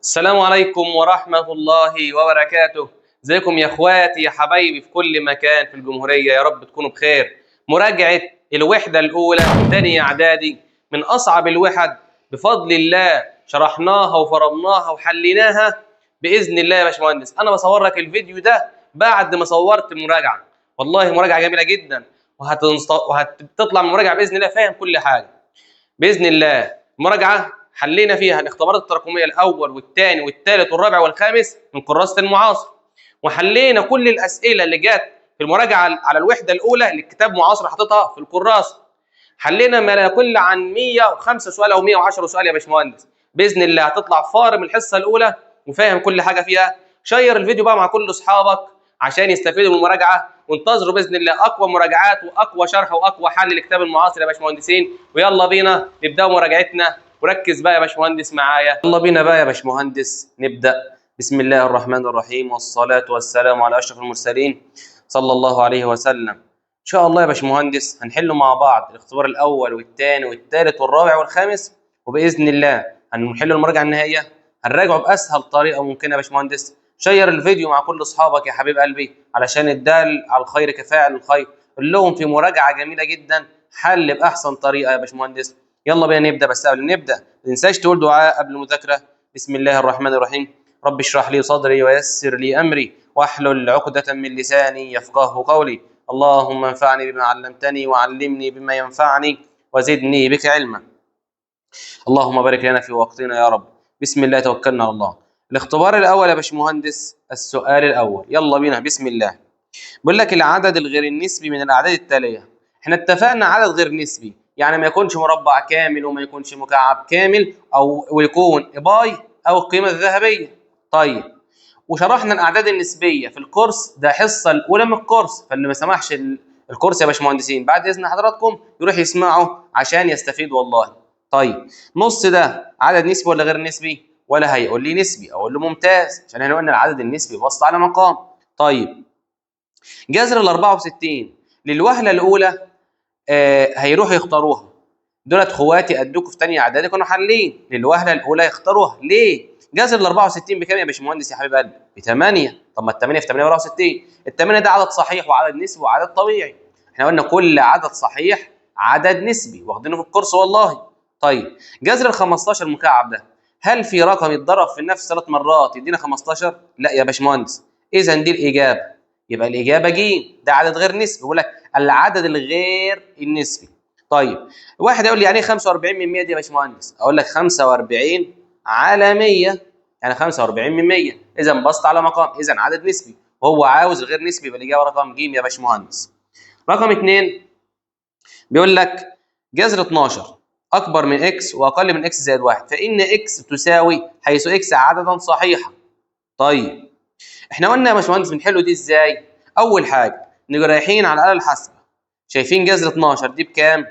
السلام عليكم ورحمة الله وبركاته. ازيكم يا اخواتي يا حبايبي في كل مكان في الجمهورية، يا رب تكونوا بخير. مراجعة الوحدة الأولى تانية إعدادي من أصعب الوحد، بفضل الله شرحناها وفرمناها وحليناها بإذن الله يا باشمهندس. أنا بصور لك الفيديو ده بعد ما صورت المراجعة، والله مراجعة جميلة جدا، وهتطلع من المراجعة بإذن الله فاهم كل حاجة باذن الله. مراجعه حلينا فيها الاختبارات التراكميه الاول والثاني والثالث والرابع والخامس من كراسة المعاصر، وحلينا كل الاسئلة اللي جت في المراجعة على الوحدة الاولى اللي الكتاب معاصر حاططها في الكراسة. حلينا ما لا يقل عن 105 سؤال او 110 سؤال يا باشمهندس. باذن الله هتطلع فارم الحصة الاولى وفاهم كل حاجة فيها. شير الفيديو بقى مع كل اصحابك عشان يستفيدوا من المراجعة، وانتظروا باذن الله اقوى مراجعات واقوى شرح واقوى حل لكتاب المعاصر يا باشمهندسين. ويلا بينا نبدا مراجعتنا، وركز بقى يا باشمهندس معايا. يلا بينا بقى يا باشمهندس نبدا. بسم الله الرحمن الرحيم، والصلاة والسلام على اشرف المرسلين صلى الله عليه وسلم. ان شاء الله يا باشمهندس هنحل مع بعض الاختبار الاول والثاني والثالث والرابع والخامس، وباذن الله هنحل المراجعة النهائية، هنراجعه باسهل طريقه ممكنة يا باشمهندس. شير الفيديو مع كل اصحابك يا حبيب قلبي علشان الدال على الخير كفاعل الخير. قول لهم في مراجعه جميلة جدا، حل باحسن طريقه يا باشمهندس. يلا بينا نبدا، بس قبل نبدا ما تنساش تقول دعاء قبل المذاكرة. بسم الله الرحمن الرحيم، رب اشرح لي صدري ويسر لي امري واحلل عقدة من لساني يفقه قولي. اللهم انفعني بما علمتني وعلمني بما ينفعني وزدني بك علما. اللهم بارك لنا في وقتنا يا رب. بسم الله توكلنا على الله. الاختبار الاول يا باشمهندس، السؤال الاول، يلا بينا بسم الله. بيقول لك العدد الغير النسبي من الاعداد التالية. احنا اتفقنا عدد غير نسبي يعني ما يكونش مربع كامل وما يكونش مكعب كامل، او ويكون باي او القيمة الذهبية. طيب، وشرحنا الاعداد النسبية في الكورس ده، حصة الاولى من الكورس، فاللي ما سمعش الكورس يا باشمهندسين بعد اذن حضراتكم يروح يسمعه عشان يستفيد والله. طيب، نص ده عدد نسبي ولا غير نسبي؟ ولا هيقول لي نسبي، اقول له ممتاز، عشان احنا قلنا العدد النسبي بسط على مقام. طيب، جذر ال 64 للوهلة الاولى هيروحوا يختاروها، دولت اخواتي قدوكوا في ثانية اعدادي كانوا حالين، للوهلة الاولى يختاروها. ليه؟ جذر ال 64 بكام يا باشمهندس يا حبيب قلبي؟ ب 8. طب ما ال 8 في 8 64، ال 8 ده عدد صحيح وعدد نسبي وعدد طبيعي. احنا قلنا كل عدد صحيح عدد نسبي، واخدينه في الكورس والله. طيب، جذر ال 15 مكعب ده هل في رقم يتضرب في النفس 3 مرات يدينا 15؟ لا يا باشمهندس. اذا دي الاجابة، يبقى الاجابة ج، ده عدد غير نسبي، بيقول لك العدد الغير النسبي. طيب، واحد يقول لي يعني ايه 45 من 100 دي يا باشمهندس؟ اقول لك 45 على 100 يعني 45 من 100، اذا بسط على مقام، اذا عدد نسبي، وهو عاوز غير نسبي، يبقى الاجابة رقم ج يا باشمهندس. رقم 2 بيقول لك جذر 12 اكبر من x واقل من x زائد 1، فان x تساوي حيث x عددا صحيحا. طيب، احنا قلنا يا باشمهندس بنحله دي ازاي؟ اول حاجة نيجي رايحين على الاله الحاسبة، شايفين جذر 12 دي بكام؟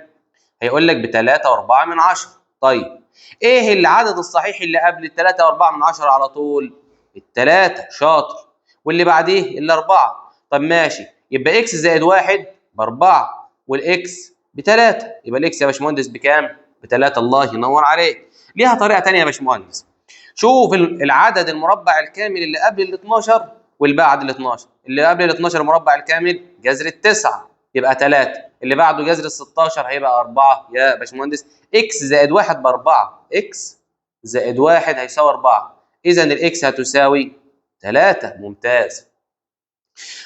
هيقول لك ب 3.4. طيب، ايه العدد الصحيح اللي قبل 3.4 على طول؟ الثلاثة، شاطر. واللي بعديه الاربعة. طب ماشي، يبقى x زائد 1 ب4 وال x ب3، يبقى ال x يا باشمهندس بكام؟ ب3. الله ينور عليك. ليها طريقه ثانية يا باشمهندس، شوف العدد المربع الكامل اللي قبل ال 12 واللي بعد ال 12. اللي قبل ال 12 المربع الكامل جذر التسعة يبقى 3، اللي بعده جذر ال 16 هيبقى 4 يا باشمهندس. x زائد 1 ب4، x زائد 1 هيساوي 4، اذا ال x هتساوي 3. ممتاز.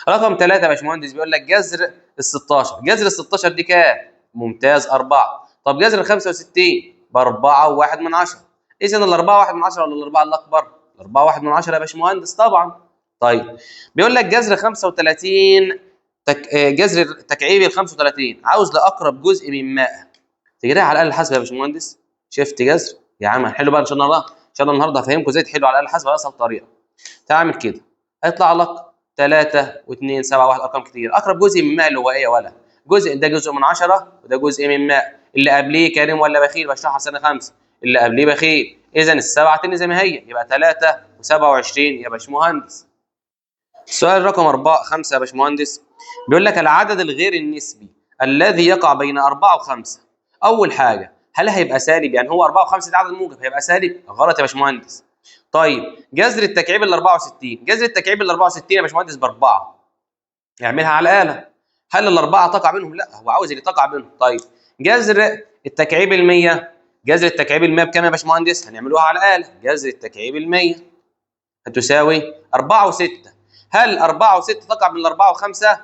رقم 3 يا باشمهندس بيقول لك جذر ال 16، جذر ال 16 دي كام؟ ممتاز 4. طب جذر ال 65 ب4.1، اذا ال 4.1 ولا الأربعة الأكبر؟ 4.1 يا باشمهندس طبعا. طيب، بيقول لك جذر 35 جذر تكعيبي ال 35، عاوز لأقرب جزء من 100. تجريها على الآلة الحاسبة يا باشمهندس، شفت جذر يا عم هنحله بقى ان شاء الله. ان شاء الله النهارده هفهمكم ازاي تحلوا على الآلة الحاسبة بأسهل طريقة. تعمل كده هيطلع لك 3 و2 7 1، ارقام كتير. اقرب جزء من 100 اللي هو ايه يا ولا؟ جزء ده جزء من 10 وده جزء من 100. اللي قبليه كريم ولا بخيل؟ بشرحها سنة 5. اللي قبليه بخيل، اذا السبعة تاني زي ما هي، يبقى 3 و27 يا باشمهندس. السؤال رقم 4 5 يا باشمهندس بيقول لك العدد الغير النسبي الذي يقع بين 4 و5. اول حاجة هل هيبقى سالب؟ يعني هو 4 و5 ده عدد موجب، هيبقى سالب؟ غلط يا باشمهندس. طيب جذر التكعيب ال 64، جذر التكعيب ال 64 يا باشمهندس ب4، اعملها على الآلة. هل الأربعة تقع منهم؟ لا، هو عاوز اللي تقع منهم. طيب جذر التكعيب ال 100، جذر التكعيب ال 100 بكام يا باشمهندس؟ هنعملوها على الآلة. جذر التكعيب ال 100 هتساوي 4 و6. هل 4 و6 تقع من 4 و5؟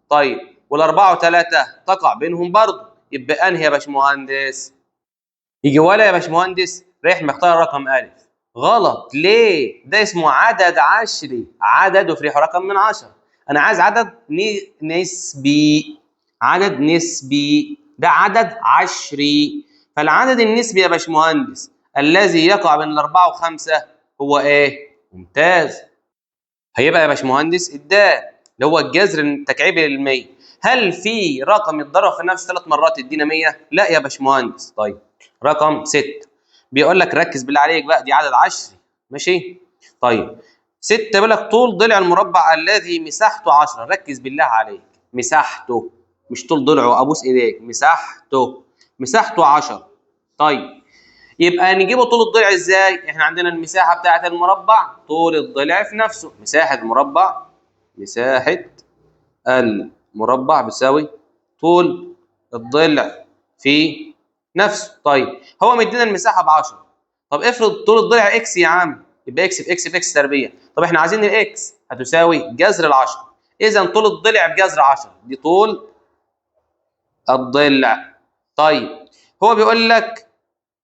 طيب وال4 و3 تقع بينهم برضه، يبقى انهي يا باشمهندس؟ يجي ولا يا باشمهندس رايح مختار رقم ألف. غلط. ليه؟ ده اسمه عدد عشري، عدد وفي ريحه رقم من 10. انا عايز عدد نسبي، عدد نسبي، ده عدد عشري. فالعدد النسبي يا باشمهندس الذي يقع بين 4 و5 هو ايه؟ ممتاز، هيبقى يا باشمهندس الدال اللي هو الجذر التكعيبي لل100. هل في رقم يتضرب في نفسه 3 مرات يدينا 100؟ لا يا باشمهندس. طيب رقم 6 بيقول لك ركز بالله عليك بقى، دي عدد عشري، ماشي؟ طيب 6 بيقول لك طول ضلع المربع الذي مساحته 10. ركز بالله عليك، مساحته مش طول ضلعه، ابوس ايديك، مساحته، مساحته 10. طيب يبقى نجيبه طول الضلع ازاي؟ احنا عندنا المساحة بتاعه المربع طول الضلع في نفسه، مساحة المربع، مساحة المربع بتساوي طول الضلع في نفسه. طيب هو مدينا المساحة ب 10، طب افرض طول الضلع x يا عم، يبقى x في x في x تربيع. طب احنا عايزين ال x هتساوي جذر ال10، اذا طول الضلع بجذر 10، دي طول الضلع. طيب هو بيقول لك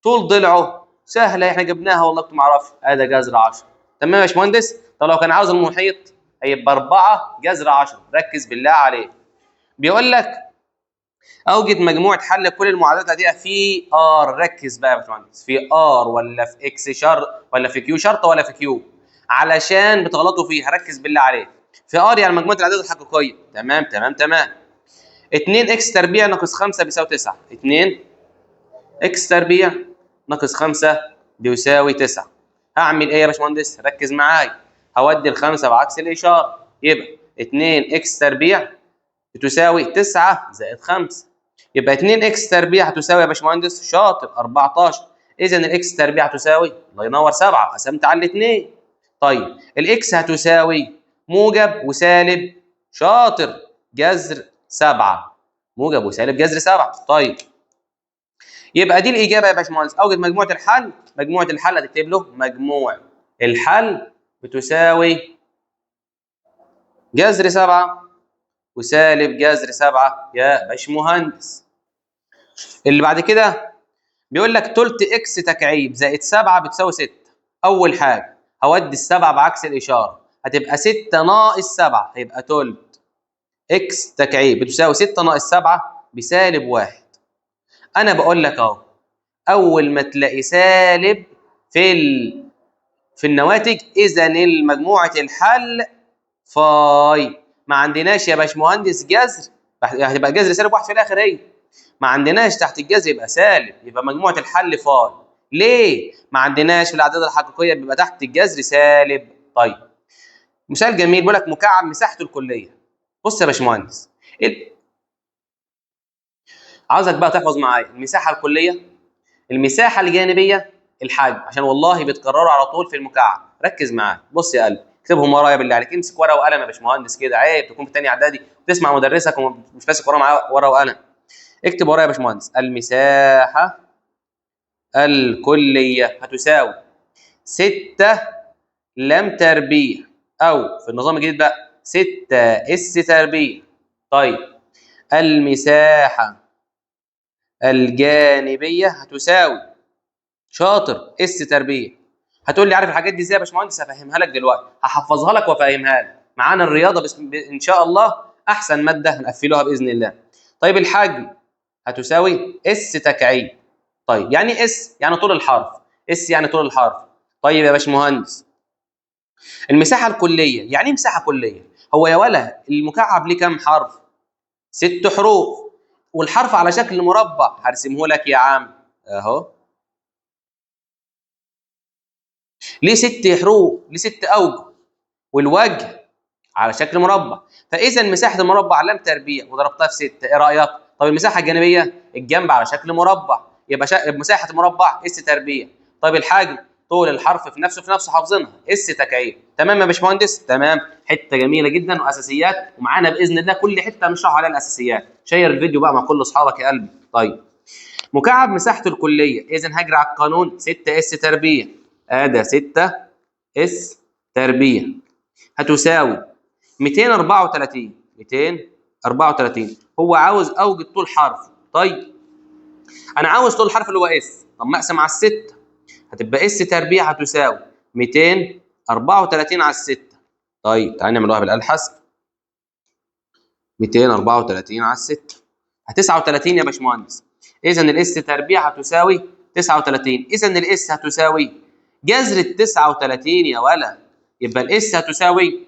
طول ضلعه، سهلة احنا جبناها والله كنت ما اعرفش، ادي جذر 10. تمام يا باشمهندس؟ طب لو كان عاوز المحيط هيبقى 4 جذر 10. ركز بالله عليك. بيقول لك اوجد مجموعة حل كل المعادلات دي في R. ركز بقى يا باشمهندس، في R ولا في X شرط ولا في Q شرطه ولا في Q، علشان بتغلطوا فيها. ركز بالله عليك. في R يعني مجموعة الاعداد الحقيقية. تمام تمام تمام. 2 X تربيع ناقص 5 بيساوي 9. 2 X تربيع ناقص 5 بيساوي 9. هعمل ايه يا باشمهندس؟ ركز معايا، هودي الخمسة بعكس الاشارة، يبقى 2 X تربيع بتساوي 9 زائد 5، يبقى 2 X تربيع هتساوي يا باشمهندس شاطر 14. اذا ال X تربيع هتساوي، الله ينور، 7، قسمت على الاثنين. طيب ال X هتساوي موجب وسالب، شاطر، جذر 7، موجب وسالب جذر 7. طيب يبقى دي الاجابة يا باشمهندس. اوجد مجموعة الحل. مجموعة الحل هتكتب له مجموع الحل بتساوي جذر 7 وسالب جذر 7 يا باشمهندس. اللي بعد كده بيقول لك تلت X تكعيب زائد 7 بتساوي 6. اول حاجة هودي السبعة بعكس الاشارة، هتبقى 6 ناقص 7، هيبقى تلت X تكعيب بتساوي 6 ناقص 7 بسالب 1. انا بقول لك اهو، اول ما تلاقي سالب في النواتج اذا مجموعة الحل فاي. ما عندناش يا باشمهندس جذر، هتبقى جذر سالب 1 في الاخر، هي ما عندناش تحت الجذر يبقى سالب، يبقى مجموعة الحل فاي. ليه؟ ما عندناش في الاعداد الحقيقية بيبقى تحت الجذر سالب. طيب مثال جميل بيقول لك مكعب مساحته الكلية. بص يا باشمهندس، عاوزك بقى تحفظ معايا المساحة الكلية، المساحة الجانبية، الحجم، عشان والله بيتكرروا على طول في المكعب. ركز معايا، بص يا قلبي، اكتبهم ورايا بالله عليك، امسك ورقة وقلم يا باشمهندس كده، عيب تكون في ثانية اعدادي وتسمع مدرسك ومش ماسك ورقة معاه ورقة وقلم. اكتب ورايا يا باشمهندس، المساحة الكلية هتساوي 6 لام تربيع، او في النظام الجديد بقى 6 S تربيع. طيب المساحة الجانبية هتساوي، شاطر، S تربيع. هتقول لي عارف الحاجات دي ازاي يا باشمهندس؟ هفهمها لك دلوقتي، هحفظها لك وافهمها لك. معانا الرياضة بس ان شاء الله احسن مادة هنقفلوها باذن الله. طيب الحجم هتساوي S تكعيب. طيب يعني S يعني طول الحرف، S يعني طول الحرف. طيب يا باشمهندس المساحة الكلية يعني ايه مساحة كليه؟ هو يا ولا المكعب ليه كام حرف؟ 6 حروف، والحرف على شكل مربع، هرسمه لك يا عم اهو. ليه 6 حروف؟ ليه 6 اوجه، والوجه على شكل مربع، فاذا مساحة المربع لام تربيع وضربتها في 6، ايه رايك؟ طب المساحة الجانبية الجنب على شكل مربع، يبقى مساحة المربع S تربيع. طيب الحجم طول الحرف في نفسه في نفسه، حافظينها S تكعيب. تمام يا باشمهندس؟ تمام. حتة جميلة جدا واساسيات، ومعانا باذن الله كل حتة هنشرح عليها الاساسيات. share الفيديو بقى مع كل اصحابك يا قلبي. طيب مكعب مساحته الكلية، اذا هجري على القانون 6 S تربيع، ادي 6 S تربيع هتساوي 234، 234. هو عاوز اوجد طول حرف. طيب انا عاوز طول حرف اللي هو S، طب ما اقسم على الستة، هتبقى S تربيع هتساوي 234 على الستة. طيب تعالى نعملوها بالآلة الحاسبة. 234 على الستة 39 يا باشمهندس. اذا ال S تربيع هتساوي 39، اذا ال S هتساوي جذر ال 39 يا ولا، يبقى ال S هتساوي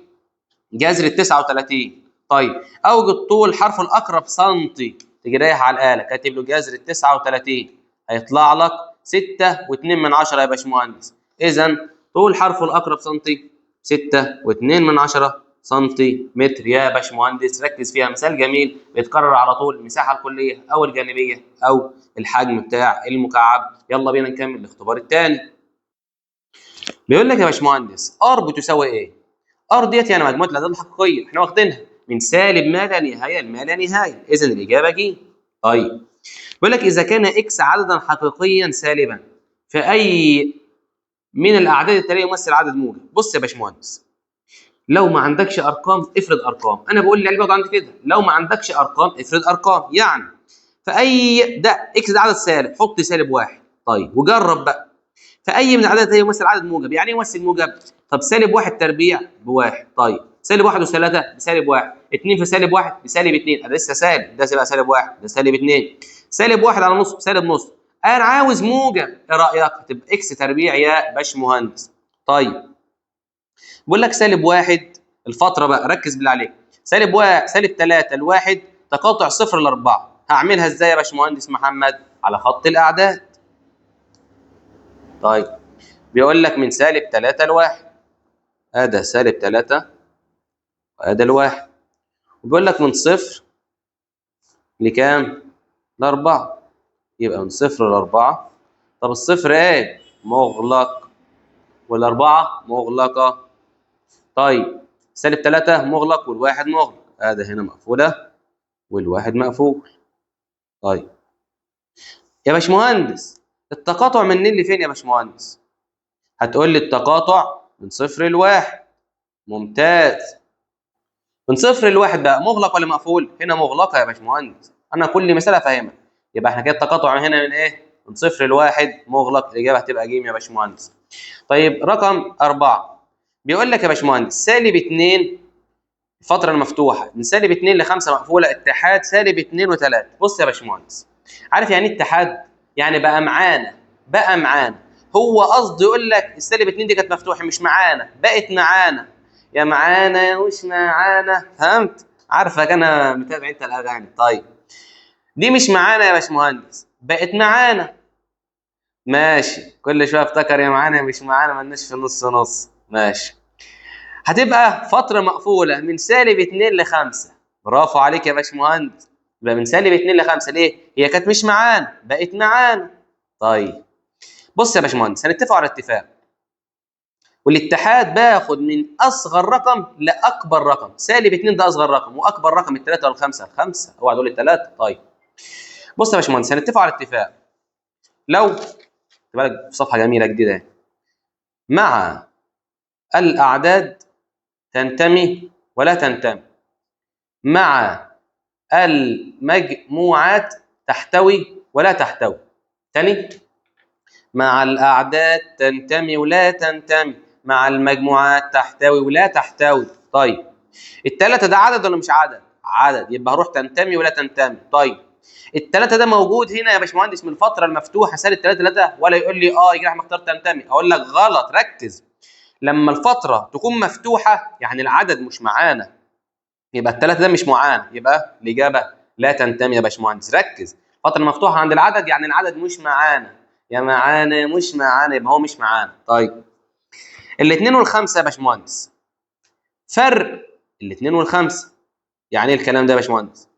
جذر ال 39. طيب اوجد طول حرف الاقرب سنتي، تيجي رايح على الاله كاتب له جذر ال 39، هيطلع لك 6.2 يا باشمهندس. اذا طول حرفه الاقرب سنتي 6.2 سنتيمتر يا باشمهندس. ركز فيها، مثال جميل بيتكرر على طول، المساحة الكلية او الجانبية او الحجم بتاع المكعب. يلا بينا نكمل الاختبار الثاني. بيقول لك يا باشمهندس R بتساوي ايه؟ R ديت يعني مجموعة الاعداد الحقيقية، احنا واخدينها من سالب ما لا نهاية لما لا نهاية، اذا الاجابة ج. طيب بيقول لك اذا كان X عددا حقيقيا سالبا فاي من الاعداد التالية يمثل عدد موجب. بص يا باشمهندس، لو ما عندكش ارقام افرض ارقام، انا بقول للعيال برضه عندي كده، لو ما عندكش ارقام افرض ارقام. يعني فاي ده X ده عدد سالب، حط سالب واحد. طيب وجرب بقى، فاي من الاعداد التالية يمثل عدد موجب. يعني ايه يمثل موجب؟ طب سالب واحد تربيع بواحد، طيب سالب واحد وثلاثة بسالب واحد، 2 في سالب واحد بسالب 2، ده لسه سالب، ده بقى سالب واحد، ده سالب 2، سالب واحد على نص بسالب نص. انا عاوز موجب، ايه رايك؟ تبقى X تربيع يا باشمهندس. طيب بقول لك سالب واحد، الفترة بقى ركز بالله عليك، سالب واحد سالب 3 لواحد تقاطع 0 ل4، هعملها ازاي يا باشمهندس محمد؟ على خط الاعداد. طيب بيقول لك من سالب 3 لواحد، ادي سالب 3 وادي الواحد، وبيقول لك من 0 لكام؟ ل4، يبقى من 0 ل4. طب الصفر ايه؟ مغلق، والأربعة مغلقة. طيب سالب 3 مغلق والواحد مغلق، ادي هنا مقفولة والواحد مقفول. طيب يا باشمهندس التقاطع من لفين يا باشمهندس؟ هتقول لي التقاطع من 0 ل1. ممتاز. من 0 ل1 بقى مغلق ولا مقفول؟ هنا مغلقة يا باشمهندس، أنا كل مثال أفهمك. يبقى احنا كده التقاطع هنا من إيه؟ من 0 ل1 مغلق، الإجابة هتبقى ج يا باشمهندس. طيب رقم 4 بيقول لك يا باشمهندس سالب 2 الفترة المفتوحة من سالب 2 ل5 مقفولة، اتحاد سالب 2 و3. بص يا باشمهندس، عارف يعني ايه اتحاد؟ يعني بقى معانا، بقى معانا. هو قصده يقول لك السالب 2 دي كانت مفتوحة مش معانا، بقت معانا، يا معانا يا مش معانا. فهمت؟ عارفك انا متابع انت الاغاني. طيب دي مش معانا يا باشمهندس، بقت معانا. ماشي، كل شوية افتكر يا معانا يا مش معانا، مالناش في نص نص. ماشي، هتبقى فترة مقفولة من سالب 2 ل5. برافو عليك يا باشمهندس، يبقى من سالب 2 ل5. ليه؟ هي كانت مش معانا بقت معانا. طيب بص يا باشمهندس، هنتفق على اتفاق، والاتحاد باخد من اصغر رقم لاكبر رقم. سالب 2 ده اصغر رقم، واكبر رقم الثلاثة ولا الخمسة؟ الخمسة، اوعى تقول الثلاثة. طيب بص يا باشمهندس، هنتفق على اتفاق، لو بالك في صفحة جميلة جديدة اهي، مع الاعداد تنتمي ولا تنتمي، مع المجموعات تحتوي ولا تحتوي. تاني، مع الأعداد تنتمي ولا تنتمي، مع المجموعات تحتوي ولا تحتوي. طيب التلاتة ده عدد ولا مش عدد؟ عدد، يبقى هروح تنتمي ولا تنتمي. طيب التلاتة ده موجود هنا يا باشمهندس من الفترة المفتوحة سالب 3 3، ولا يقول لي اه يجي مختار تنتمي؟ اقول لك غلط، ركز. لما الفترة تكون مفتوحة يعني العدد مش معانا، يبقى التلاتة ده مش معانا، يبقى الإجابة لا تنتمي يا باشمهندس. ركز، الفترة المفتوحة عند العدد يعني العدد مش معانا، يا معانا مش معانا، يبقى هو مش معانا. طيب الاثنين والخمسة يا باشمهندس، فرق الاثنين والخمسة يعني ايه الكلام ده يا باشمهندس؟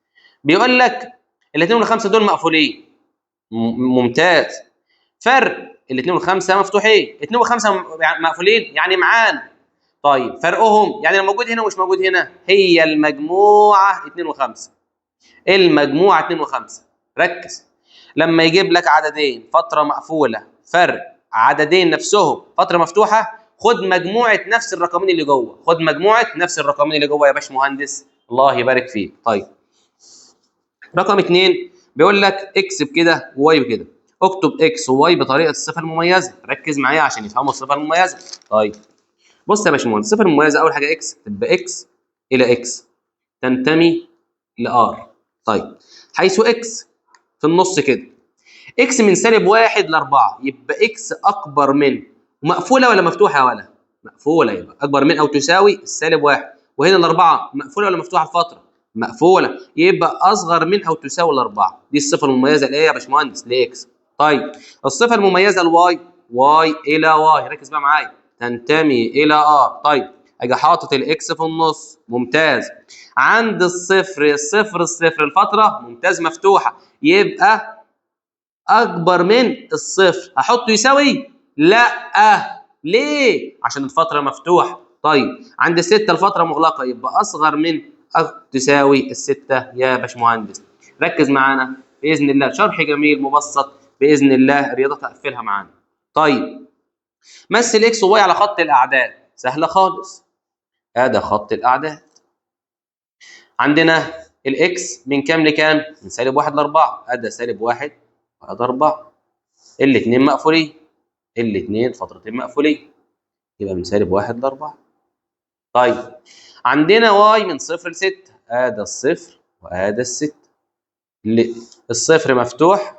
بيقول لك الاثنين والخمسة دول مقفولين، ممتاز. فرق الاثنين والخمسة مفتوحين، 2 و5 مقفولين يعني معانا. طيب فرقهم يعني موجود هنا ومش موجود هنا، هي المجموعة 2 و5. المجموعة 2 و5. ركز، لما يجيب لك عددين فترة مقفولة فرق عددين نفسهم فترة مفتوحة، خد مجموعة نفس الرقمين اللي جوه، خد مجموعة نفس الرقمين اللي جوه يا باشمهندس، الله يبارك فيك. طيب رقم 2 بيقول لك X بكده و Y بكده، اكتب X و Y بطريقة الصفة المميزة. ركز معايا عشان يفهموا الصفة المميزة. طيب بص يا باشمهندس، الصفة المميزة اول حاجة X تبقى X الى X تنتمي ل R. طيب حيث X في النص كده، X من سالب 1 ل4، يبقى X اكبر من، مقفولة ولا مفتوحة؟ ولا مقفولة، يبقى اكبر من او تساوي السالب 1. وهنا الاربعة مقفولة ولا مفتوحة الفترة؟ مقفولة، يبقى اصغر من او تساوي الاربعة. دي الصفة المميزة لايه يا باشمهندس؟ ل X. طيب الصفة المميزة ل Y، Y الى Y، ركز بقى معايا، تنتمي الى R. طيب اجي حاطط ال X في النص، ممتاز، عند الصفر الصفر الصفر الفترة ممتاز مفتوحة، يبقى اكبر من الصفر. هحطه يساوي؟ لا، ليه؟ عشان الفترة مفتوحة. طيب عند 6 الفترة مغلقة، يبقى اصغر من أو تساوي ال6 يا باشمهندس. ركز معانا باذن الله، شرح جميل مبسط باذن الله، الرياضة تقفلها معانا. طيب مثل X و Y على خط الاعداد، سهلة خالص. ادي خط الاعداد، عندنا ال X من كام لكام؟ من سالب 1 ل4، ادي سالب 1 وادي 4، الاثنين مقفولين، الاثنين فترتين مقفولين، يبقى من سالب 1 ل4. طيب عندنا Y من 0 ل6، ادي الصفر وادي الستة، الصفر مفتوح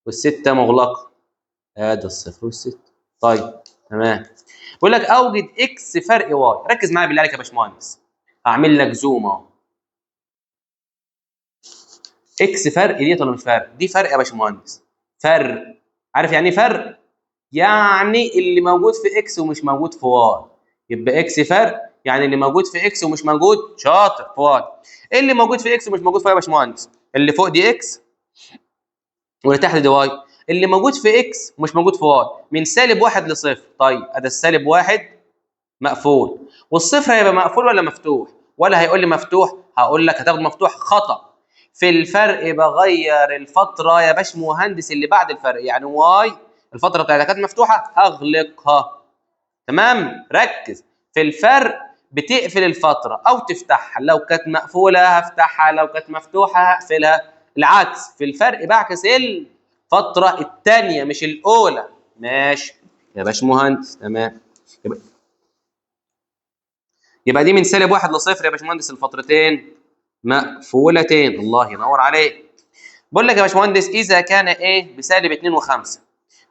والستة مغلقة، ادي الصفر والستة. طيب تمام. بيقول لك اوجد X فرق Y. ركز معايا بالله عليك يا باشمهندس، هعمل لك zoom اهو. X فرق ديت ولا مش فرق؟ دي فرق يا باشمهندس، فرق. عارف يعني ايه فرق؟ يعني اللي موجود في X ومش موجود في Y، يبقى X فرق يعني اللي موجود في X ومش موجود، شاطر، في Y. ايه اللي موجود في X ومش موجود في Y يا باشمهندس؟ اللي فوق دي X واللي تحت دي Y. اللي موجود في X ومش موجود في Y من سالب 1 لصفر. طيب ادي السالب 1 مقفول، والصفر هيبقى مقفول ولا مفتوح؟ ولا هيقول لي مفتوح؟ هقول لك هتاخد مفتوح خطأ. في الفرق بغير الفترة يا باشمهندس اللي بعد الفرق، يعني Y الفترة بتاعتها كانت مفتوحة هغلقها. تمام؟ ركز، في الفرق بتقفل الفترة أو تفتحها، لو كانت مقفولة هفتحها، لو كانت مفتوحة هقفلها. العكس في الفرق بعكس الفترة الثانية مش الأولى. ماشي يا باشمهندس، تمام. يبقى دي من سالب 1 لصفر يا باشمهندس، الفترتين مقفولتين. الله ينور عليك. بقول لك يا باشمهندس إذا كان A بسالب 2 و5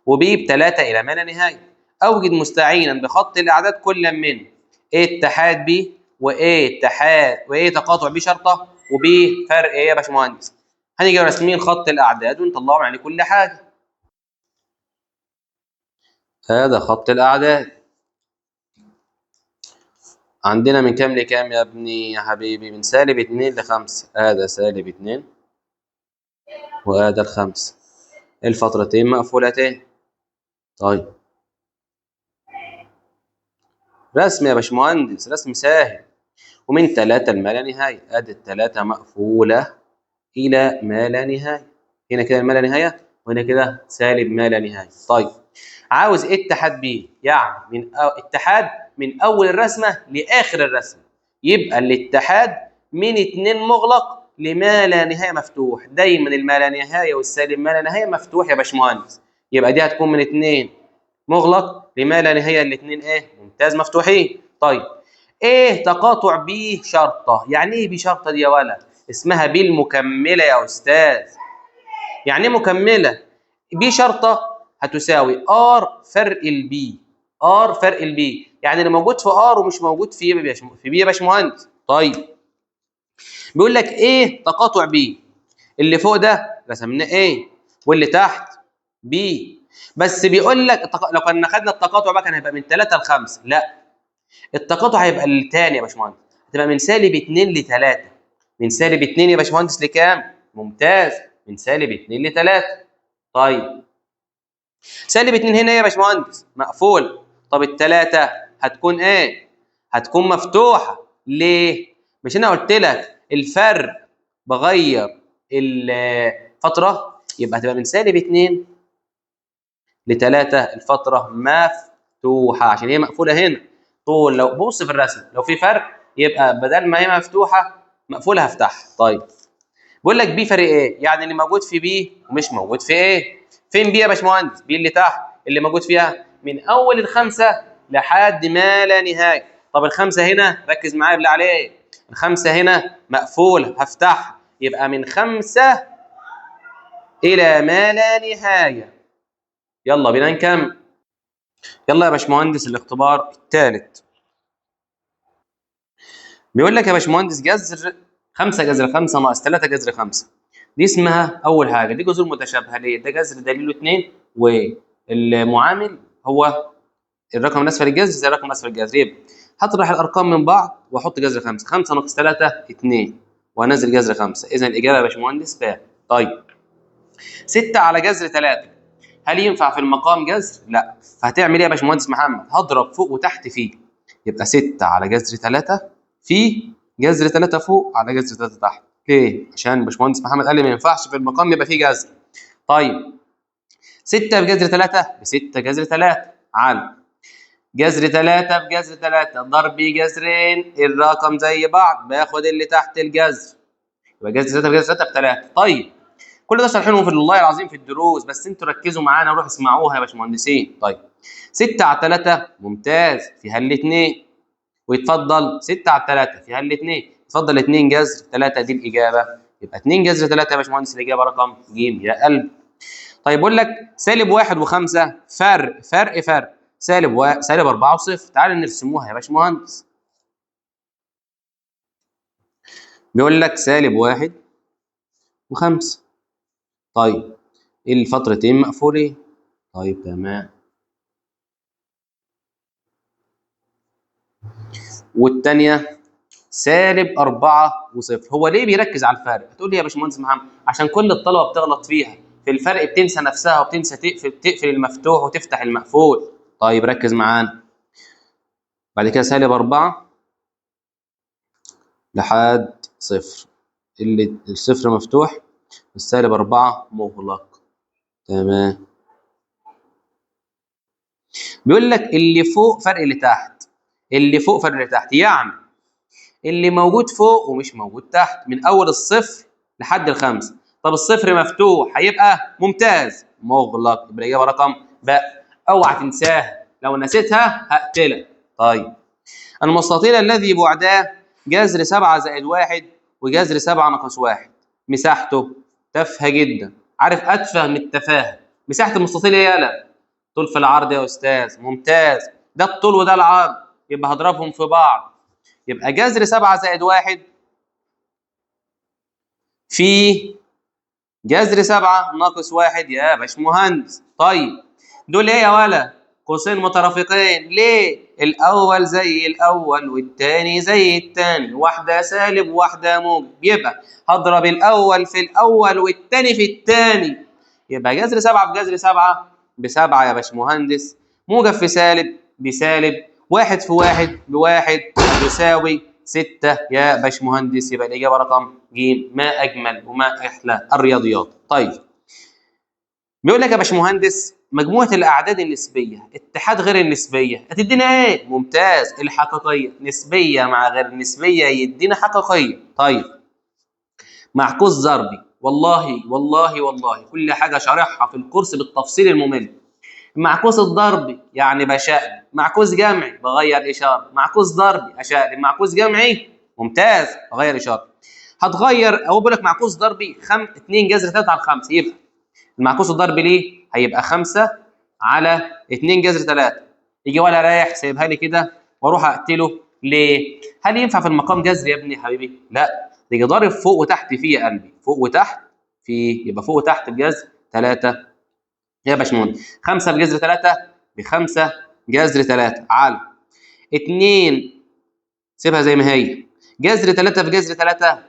وB ب3 إلى ما لا نهاية، أوجد مستعينا بخط الأعداد كل من A اتحاد B وA اتحاد وA تقاطع B شرطة وB فرق إيه يا باشمهندس؟ هنيجي راسمين خط الأعداد ونطلعهم عليه كل حاجة. هذا خط الأعداد، عندنا من كام لكام يا ابني يا حبيبي؟ من سالب 2 ل5، هذا سالب 2 وهذا الخمسة، الفترتين مقفولتين. طيب رسم يا باشمهندس، رسم سهل. ومن 3 لما لا نهاية، ادي التلاتة مقفولة إلى ما لا نهاية، هنا كده ما لا نهاية وهنا كده سالب ما لا نهاية. طيب عاوز اتحاد B، يعني من اتحاد من أول الرسمة لآخر الرسمة، يبقى الاتحاد من 2 مغلق لما لا نهاية مفتوح. دايما الما لا نهاية والسالب ما لا نهاية مفتوح يا باشمهندس، يبقى دي هتكون من 2 مغلق لما لا نهاية، الاثنين ايه؟ ممتاز، مفتوحين. طيب ايه تقاطع B شرطة؟ يعني ايه B شرطة دي يا ولا؟ اسمها B المكملة يا استاذ. يعني ايه مكملة؟ B شرطة هتساوي R فرق ال B، R فرق ال B، يعني اللي موجود في R ومش موجود في B يا باشمهندس. طيب بيقول لك ايه تقاطع B؟ اللي فوق ده رسمناه A واللي تحت B، بس بيقول لك لو كنا خدنا التقاطع بقى كان هيبقى من 3 ل 5، لا التقاطع هيبقى الثاني يا باشمهندس، هتبقى من سالب 2 ل 3، من سالب 2 يا باشمهندس لكام؟ ممتاز، من سالب 2 ل 3. طيب سالب 2 هنا ايه يا باشمهندس؟ مقفول. طب الثلاثة هتكون ايه؟ هتكون مفتوحة. ليه؟ مش انا قلت لك الفرق بغير الفترة، يبقى هتبقى من سالب 2 ل3 الفترة مفتوحة عشان هي مقفولة هنا. طول لو بص في الرسم لو في فرق يبقى بدل ما هي مفتوحة مقفولة هفتحها. طيب بقول لك B فرق ايه؟ يعني اللي موجود في B ومش موجود في A. فين B يا باشمهندس؟ B اللي تحت اللي موجود فيها من اول الخمسة لحد ما لا نهاية. طب الخمسة هنا ركز معايا بالله عليك، الخمسة هنا مقفولة هفتحها، يبقى من 5 الى ما لا نهاية. يلا بينا نكمل. يلا يا باشمهندس الاختبار الثالث. بيقول لك يا باشمهندس جذر 5 جذر 5 ناقص 3 جذر 5، دي اسمها اول حاجة دي جذور متشابهة. ليه؟ ده جذر دليله 2 والمعامل هو الرقم الاسفل الجذر زي الرقم الاسفل الجذر. يبقى هطرح الارقام من بعض واحط جذر 5، 5 ناقص 3 2 وانزل جذر 5. اذا الاجابة يا باشمهندس باء. طيب 6 على جذر 3 هل ينفع في المقام جذر؟ لا. فهتعمل ايه يا باشمهندس محمد؟ هضرب فوق وتحت فيه، يبقى 6 على جذر 3 في جذر 3 فوق على جذر 3 تحت. ليه؟ عشان باشمهندس محمد قال لي ما ينفعش في المقام يبقى فيه جذر. طيب 6 بجذر 3 ب6 جذر 3 على جذر 3 بجذر 3 ضرب جذرين الرقم زي بعض باخد اللي تحت الجذر، يبقى جذر 3 بجذر 3 ب3. طيب كل ده شارحينه في الله العظيم في الدروس، بس انتوا ركزوا معانا وروحوا اسمعوها يا باشمهندسين. طيب 6 على 3 ممتاز فيها الاثنين، ويتفضل 6 على 3 فيها الاثنين، يتفضل 2 جذر 3 دي الاجابة، يبقى 2 جذر 3 يا باشمهندس الاجابة رقم ج يا قلب. طيب بقول لك سالب 1 و5 فرق فرق فرق سالب 4 و0، تعال نرسموها يا باشمهندس. بيقول لك سالب 1 و5، طيب الفترتين مقفولين، طيب تمام، والثانية سالب 4 و0. هو ليه بيركز على الفرق؟ هتقول لي يا باشمهندس محمد عشان كل الطلبة بتغلط فيها في الفرق، بتنسى نفسها وبتنسى تقفل المفتوح وتفتح المقفول. طيب ركز معانا. بعد كده سالب 4 لحد 0، اللي الصفر مفتوح والسالب 4 مغلق، تمام. بيقول لك اللي فوق فرق اللي تحت، اللي فوق فرق اللي تحت، يعني اللي موجود فوق ومش موجود تحت من اول الصفر لحد الخمسة. طب الصفر مفتوح هيبقى ممتاز مغلق، يبقى الاجابة رقم باء. اوعى تنساها، لو نسيتها هقتلك. طيب المستطيل الذي بعداه جذر 7 زائد 1 وجذر 7 ناقص 1 مساحته تافهة جدا، عارف اتفه من التفاهة. مساحة المستطيل ايه يالا؟ طول في العرض يا استاذ، ممتاز، ده الطول وده العرض، يبقى هضربهم في بعض، يبقى جذر 7 زائد 1 في جذر 7 ناقص 1 يا باشمهندس. طيب دول ايه يا ولا؟ قوسين مترافقين. ليه؟ الاول زي الاول والتاني زي التاني، واحدة سالب واحدة موجب، يبقى هضرب الاول في الاول والتاني في التاني، يبقى جذر 7 في جذر 7 ب7 يا باشمهندس، موجب في سالب بسالب، 1 في 1 ب1 يساوي 6 يا باشمهندس، يبقى الاجابة رقم ج. ما اجمل وما احلى الرياضيات. طيب بيقول لك يا باشمهندس مجموعة الاعداد النسبية اتحاد غير النسبية هتدينا ايه؟ ممتاز، الحقيقية، نسبيه مع غير نسبيه يدينا حقيقية. طيب معكوس ضربي، والله والله والله كل حاجة شارحها في الكورس بالتفصيل الممل. معكوس الضربي يعني بشقلب، معكوس جمعي بغير اشارة، معكوس ضربي اشقلب، معكوس جمعي ممتاز بغير اشارة. هتغير، هو بيقول لك معكوس ضربي 2 جذر 3 على 5، يبقى المعكوس الضربي ليه؟ هيبقى 5 على 2 جذر 3. يجي ولا رايح سايبها لي كده واروح اقتله. ليه؟ هل ينفع في المقام جذر يا ابني حبيبي؟ لا، يجي ضارب فوق وتحت فيه يا قلبي، فوق وتحت فيه، يبقى فوق وتحت بجذر 3 يا باشمهندس. 5 بجذر 3 ب5 جذر 3 على 2، سيبها زي ما هي، جذر 3 في جذر 3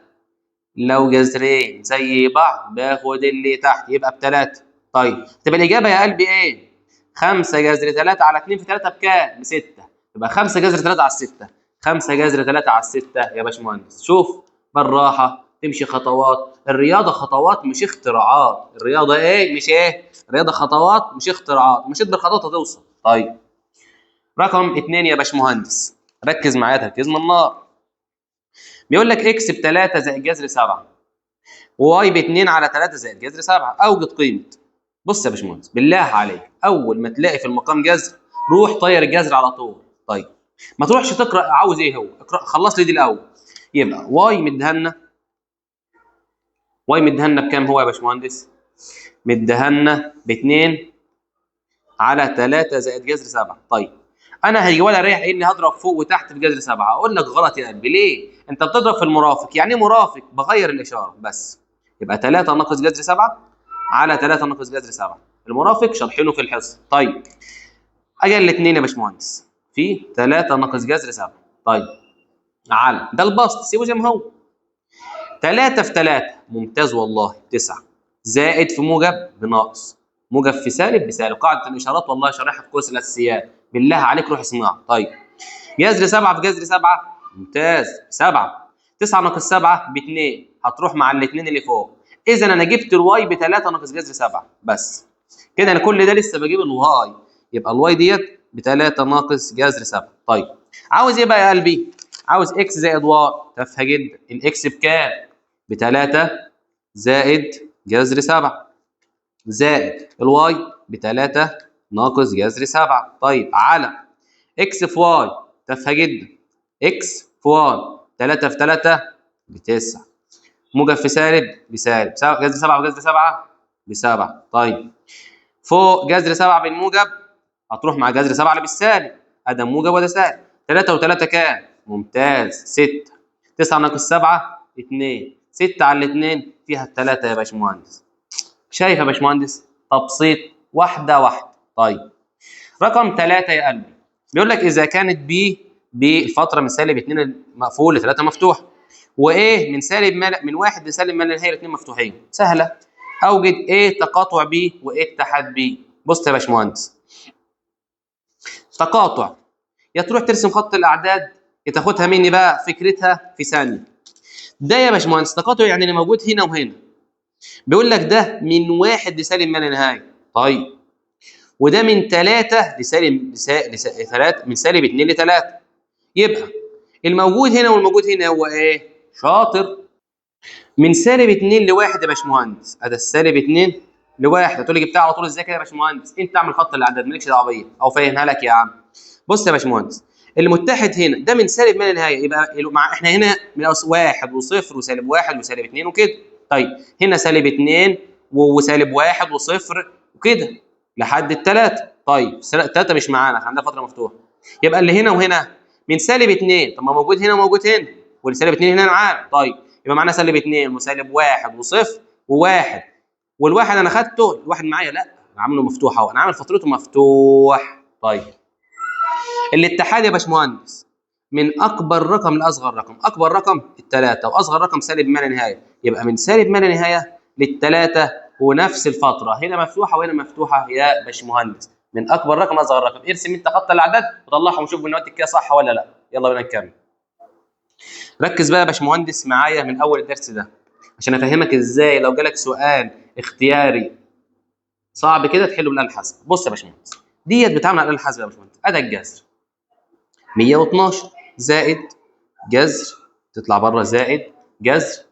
لو جذرين زي بعض باخد اللي تحت يبقى ب3. طيب تبقى الاجابة يا قلبي ايه؟ 5 جذر 3 على 2 في 3 بكام؟ ب 6. يبقى 5 جذر 3 على 6. 5 جذر 3 على 6 يا باشمهندس. شوف بالراحة، تمشي خطوات. الرياضة خطوات مش اختراعات. الرياضة ايه؟ مش ايه؟ الرياضة خطوات مش اختراعات. مشيت بالخطوات هتوصل. طيب رقم 2 يا باشمهندس، ركز معايا تركيز من النار. بيقول لك x ب 3 زائد جذر 7 و y ب 2 على 3 زائد جذر 7، اوجد قيمة. بص يا باشمهندس بالله عليك، اول ما تلاقي في المقام جذر روح طير الجذر على طول. طيب ما تروحش تقرا عاوز ايه هو، اقرا خلص لي دي الاول. يبقى y مديها، y مديها بكام هو يا باشمهندس؟ مديها ب 2 على 3 زائد جذر 7. طيب انا هيجي ولا رايح اني هضرب فوق وتحت في جذر 7. اقول لك غلط يا قلبي. ليه؟ انت بتضرب في المرافق. يعني ايه مرافق؟ بغير الاشارة بس. يبقى 3 ناقص جذر 7 على 3 ناقص جذر 7. المرافق شارحينه في الحصة. طيب اجي الاثنين يا باشمهندس في 3 ناقص جذر 7. طيب على ده البسط سيبه زي ما هو. 3 في 3 ممتاز والله 9 زائد في موجب بناقص، موجب في سالب بسالب. قاعدة الاشارات والله شارحها في كورس الاساسيات، بالله عليك روح اسمعها. طيب جذر 7 في جذر 7 ممتاز 7. 9 ناقص 7 ب 2، هتروح مع الاثنين اللي فوق. اذا انا جبت ال y ب 3 ناقص جذر 7 بس كده. انا كل ده لسه بجيب ال y، يبقى ال y ديت ب 3 ناقص جذر 7. طيب عاوز ايه بقى يا قلبي؟ عاوز x زائد y. تافهة جدا. ال x بكام؟ ب 3 زائد جذر 7 زائد ال y ب 3 ناقص جذر 7. طيب على x في y. تافهة جدا. x في y 3 في 3 ب 9، موجب في سالب بسالب، جذر 7 وجذر 7 ب7. طيب فوق جذر 7 بالموجب هتروح مع جذر 7 اللي بالسالب، ادم موجب وده سالب. 3 و3 كام؟ ممتاز 6. 9 ناقص 7 2، 6 على 2 فيها 3 يا باشمهندس. شايف يا باشمهندس؟ تبسيط واحدة واحدة. طيب رقم 3 يا قلبي بيقول لك اذا كانت B بالفترة من سالب 2 مقفول ل 3 مفتوح، و A من سالب من 1 لسالب ما لا نهاية الاثنين مفتوحين. سهلة. اوجد A تقاطع B و A اتحاد B. بص يا باشمهندس، تقاطع يا تروح ترسم خط الاعداد يا تاخدها مني بقى فكرتها في ثانية. ده يا باشمهندس تقاطع يعني اللي موجود هنا وهنا. بيقول لك ده من 1 لسالب ما لا نهاية. طيب وده من 3 لسالب 3، من سالب 2 ل 3. يبقى الموجود هنا والموجود هنا هو ايه؟ شاطر، من سالب 2 ل1 يا باشمهندس. ادي السالب 2 ل1. هتقول لي جبتها على طول ازاي كده يا باشمهندس؟ انت اعمل خط الاعداد مالكش دعوه بيا، او فاهمها لك يا عم. بص يا باشمهندس، المتحد هنا ده من سالب ما لا نهاية، يبقى مع احنا هنا من 1 و0 وسالب 1 وسالب 2 وكده. طيب هنا سالب 2 وسالب 1 و0 وكده لحد الثلاثة. طيب الثلاثة مش معانا، احنا عندنا فترة مفتوحة. يبقى اللي هنا وهنا من سالب 2، طب ما موجود هنا وموجود هنا، والسالب 2 هنا معانا. طيب يبقى معانا سالب 2 وسالب 1 و0 و1، والواحد انا خدته، الواحد معايا لا، انا عامله مفتوح اهو، انا عامل فترته مفتوح. طيب الاتحاد يا باشمهندس من اكبر رقم لاصغر رقم، اكبر رقم الثلاثة واصغر رقم سالب ما لا نهاية، يبقى من سالب ما لا نهاية للثلاثه ونفس الفترة، هنا مفتوحة وهنا مفتوحة يا باشمهندس، من اكبر رقم لاصغر رقم. ارسم انت خط الاعداد وطلعهم وشوف النواتج كده صح ولا لا. يلا بينا نكمل. ركز بقى يا باشمهندس معايا من اول الدرس ده عشان افهمك ازاي لو جالك سؤال اختياري صعب كده تحله بالاله الحاسبة. بص يا باشمهندس، ديت بتعمل على الاله الحاسبة يا باشمهندس. ادي الجذر 112 زائد جذر تطلع بره زائد جذر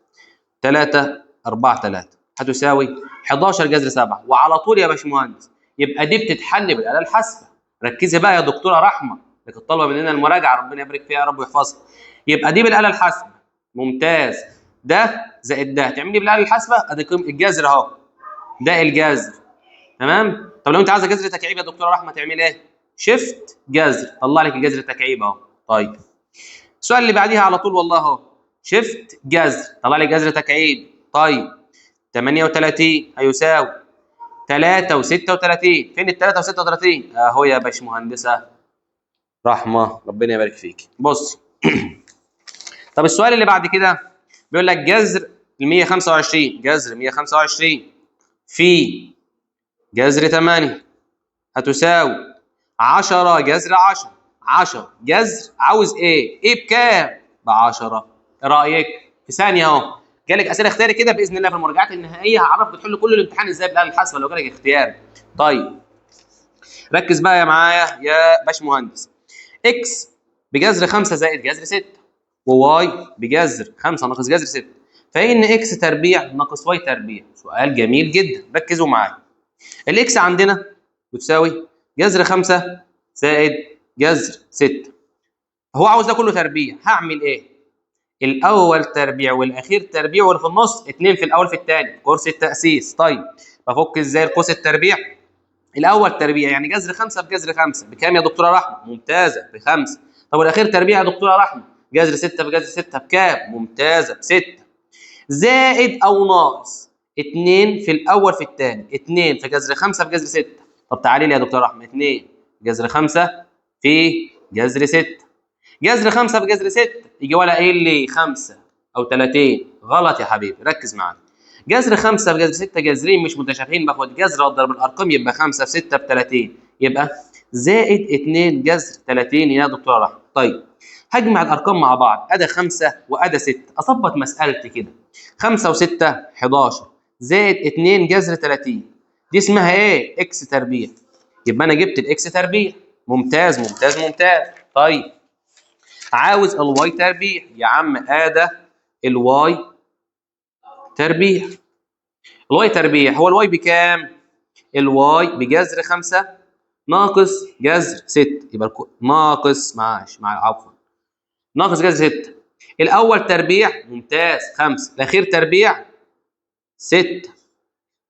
3 4 3 هتساوي 11 جذر 7. وعلى طول يا باشمهندس يبقى دي بتتحل بالاله الحاسبة. ركزي بقى يا دكتورة رحمه، اللي كانت طالبه مننا المراجعة، ربنا يبارك فيها يا رب ويحفظها. يبقى دي بالاله الحاسبة ممتاز، ده زائد ده تعملي بالاله الحاسبة، ادي الجذر اهو، ده الجذر تمام. طب لو انت عايزه جذر تكعيب يا دكتورة رحمه تعمل ايه؟ شيفت جذر، طلع لك الجذر التكعيب اهو. طيب السؤال اللي بعديها على طول والله اهو، شيفت جذر طلع لي جذر تكعيب. طيب 38 هيساوي 3 و36، فين ال 3 و36؟ اهو يا باشمهندسه رحمه، ربنا يبارك فيك. بص طب السؤال اللي بعد كده بيقول لك جذر ال 125، جذر 125 في جذر 8 هتساوي 10 جذر 10، 10 جذر عاوز ايه؟ ايه بكام؟ ب 10. ايه رايك؟ في ثانية اهو. جالك اسئلة اختياري كده باذن الله في المراجعات النهائية هعرفك بتحل كل الامتحان ازاي بالاله الحاسبة لو جالك اختياري. طيب ركز بقى يا معايا يا باشمهندس. x بجذر 5 زائد جذر 6 و y بجذر 5 ناقص جذر 6، فإن x تربيع ناقص y تربيع. سؤال جميل جدا، ركزوا معايا. ال x عندنا بتساوي جذر 5 زائد جذر 6، هو عاوز ده كله تربيع، هعمل ايه؟ الاول تربيع والاخير تربيع واللي في النص 2 في الاول في الثاني، كورس التاسيس. طيب بفك ازاي القوس التربيع؟ الاول تربيع يعني جذر 5 بجذر 5 بكام يا دكتورة رحمه؟ ممتازة ب5. طب والاخير تربيع يا دكتورة رحمه، جذر 6 بجذر 6 بكام؟ ممتازة ب6. زائد او ناقص 2 في الاول في الثاني، 2 في جذر 5 في جذر 6. طب تعالي لي يا دكتورة رحمه، 2 جذر 5 في جذر 6، جذر 5 في جذر 6 يجي ولا ايه اللي 5 او 30؟ غلط يا حبيبي، ركز معايا. جذر 5 في جذر 6 جذرين مش متشابهين، باخد جذر واضرب الارقام يبقى 5 في 6 ب 30، يبقى زائد 2 جذر 30 يا دكتورة رحمه. طيب هجمع الارقام مع بعض، ادي 5 وادي 6، اظبط مسالتي كده. 5 و6 11 زائد 2 جذر 30، دي اسمها ايه؟ x تربيع. يبقى انا جبت ال x تربيع. ممتاز ممتاز ممتاز. طيب عاوز ال y تربيع، يا عم ادي ال y تربيع. ال y تربيع هو ال y بكام؟ ال y بجذر 5 ناقص جذر 6، يبقى ناقص معاش مع عفوا ناقص جذر 6. الاول تربيع ممتاز 5، الاخير تربيع 6.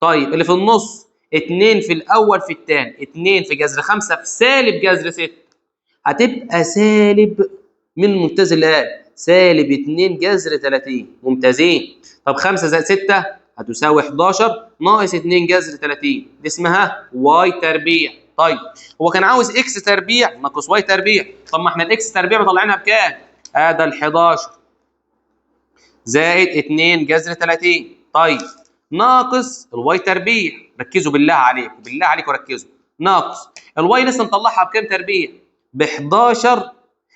طيب اللي في النص 2 في الاول في الثاني، 2 في جذر 5 في سالب جذر 6، هتبقى سالب من ممتاز اللي قال سالب 2 جذر 30. ممتازين. طب 5 زائد 6 هتساوي 11 ناقص 2 جذر 30، دي اسمها y تربيع. طيب هو كان عاوز x تربيع ناقص y تربيع، طب ما احنا ال x تربيع مطلعينها بكام؟ ادي ال 11 زائد 2 جذر 30. طيب ناقص ال y تربيع، ركزوا بالله عليكم بالله عليكم ركزوا. ناقص ال y لسه مطلعها بكام تربيع؟ ب 11.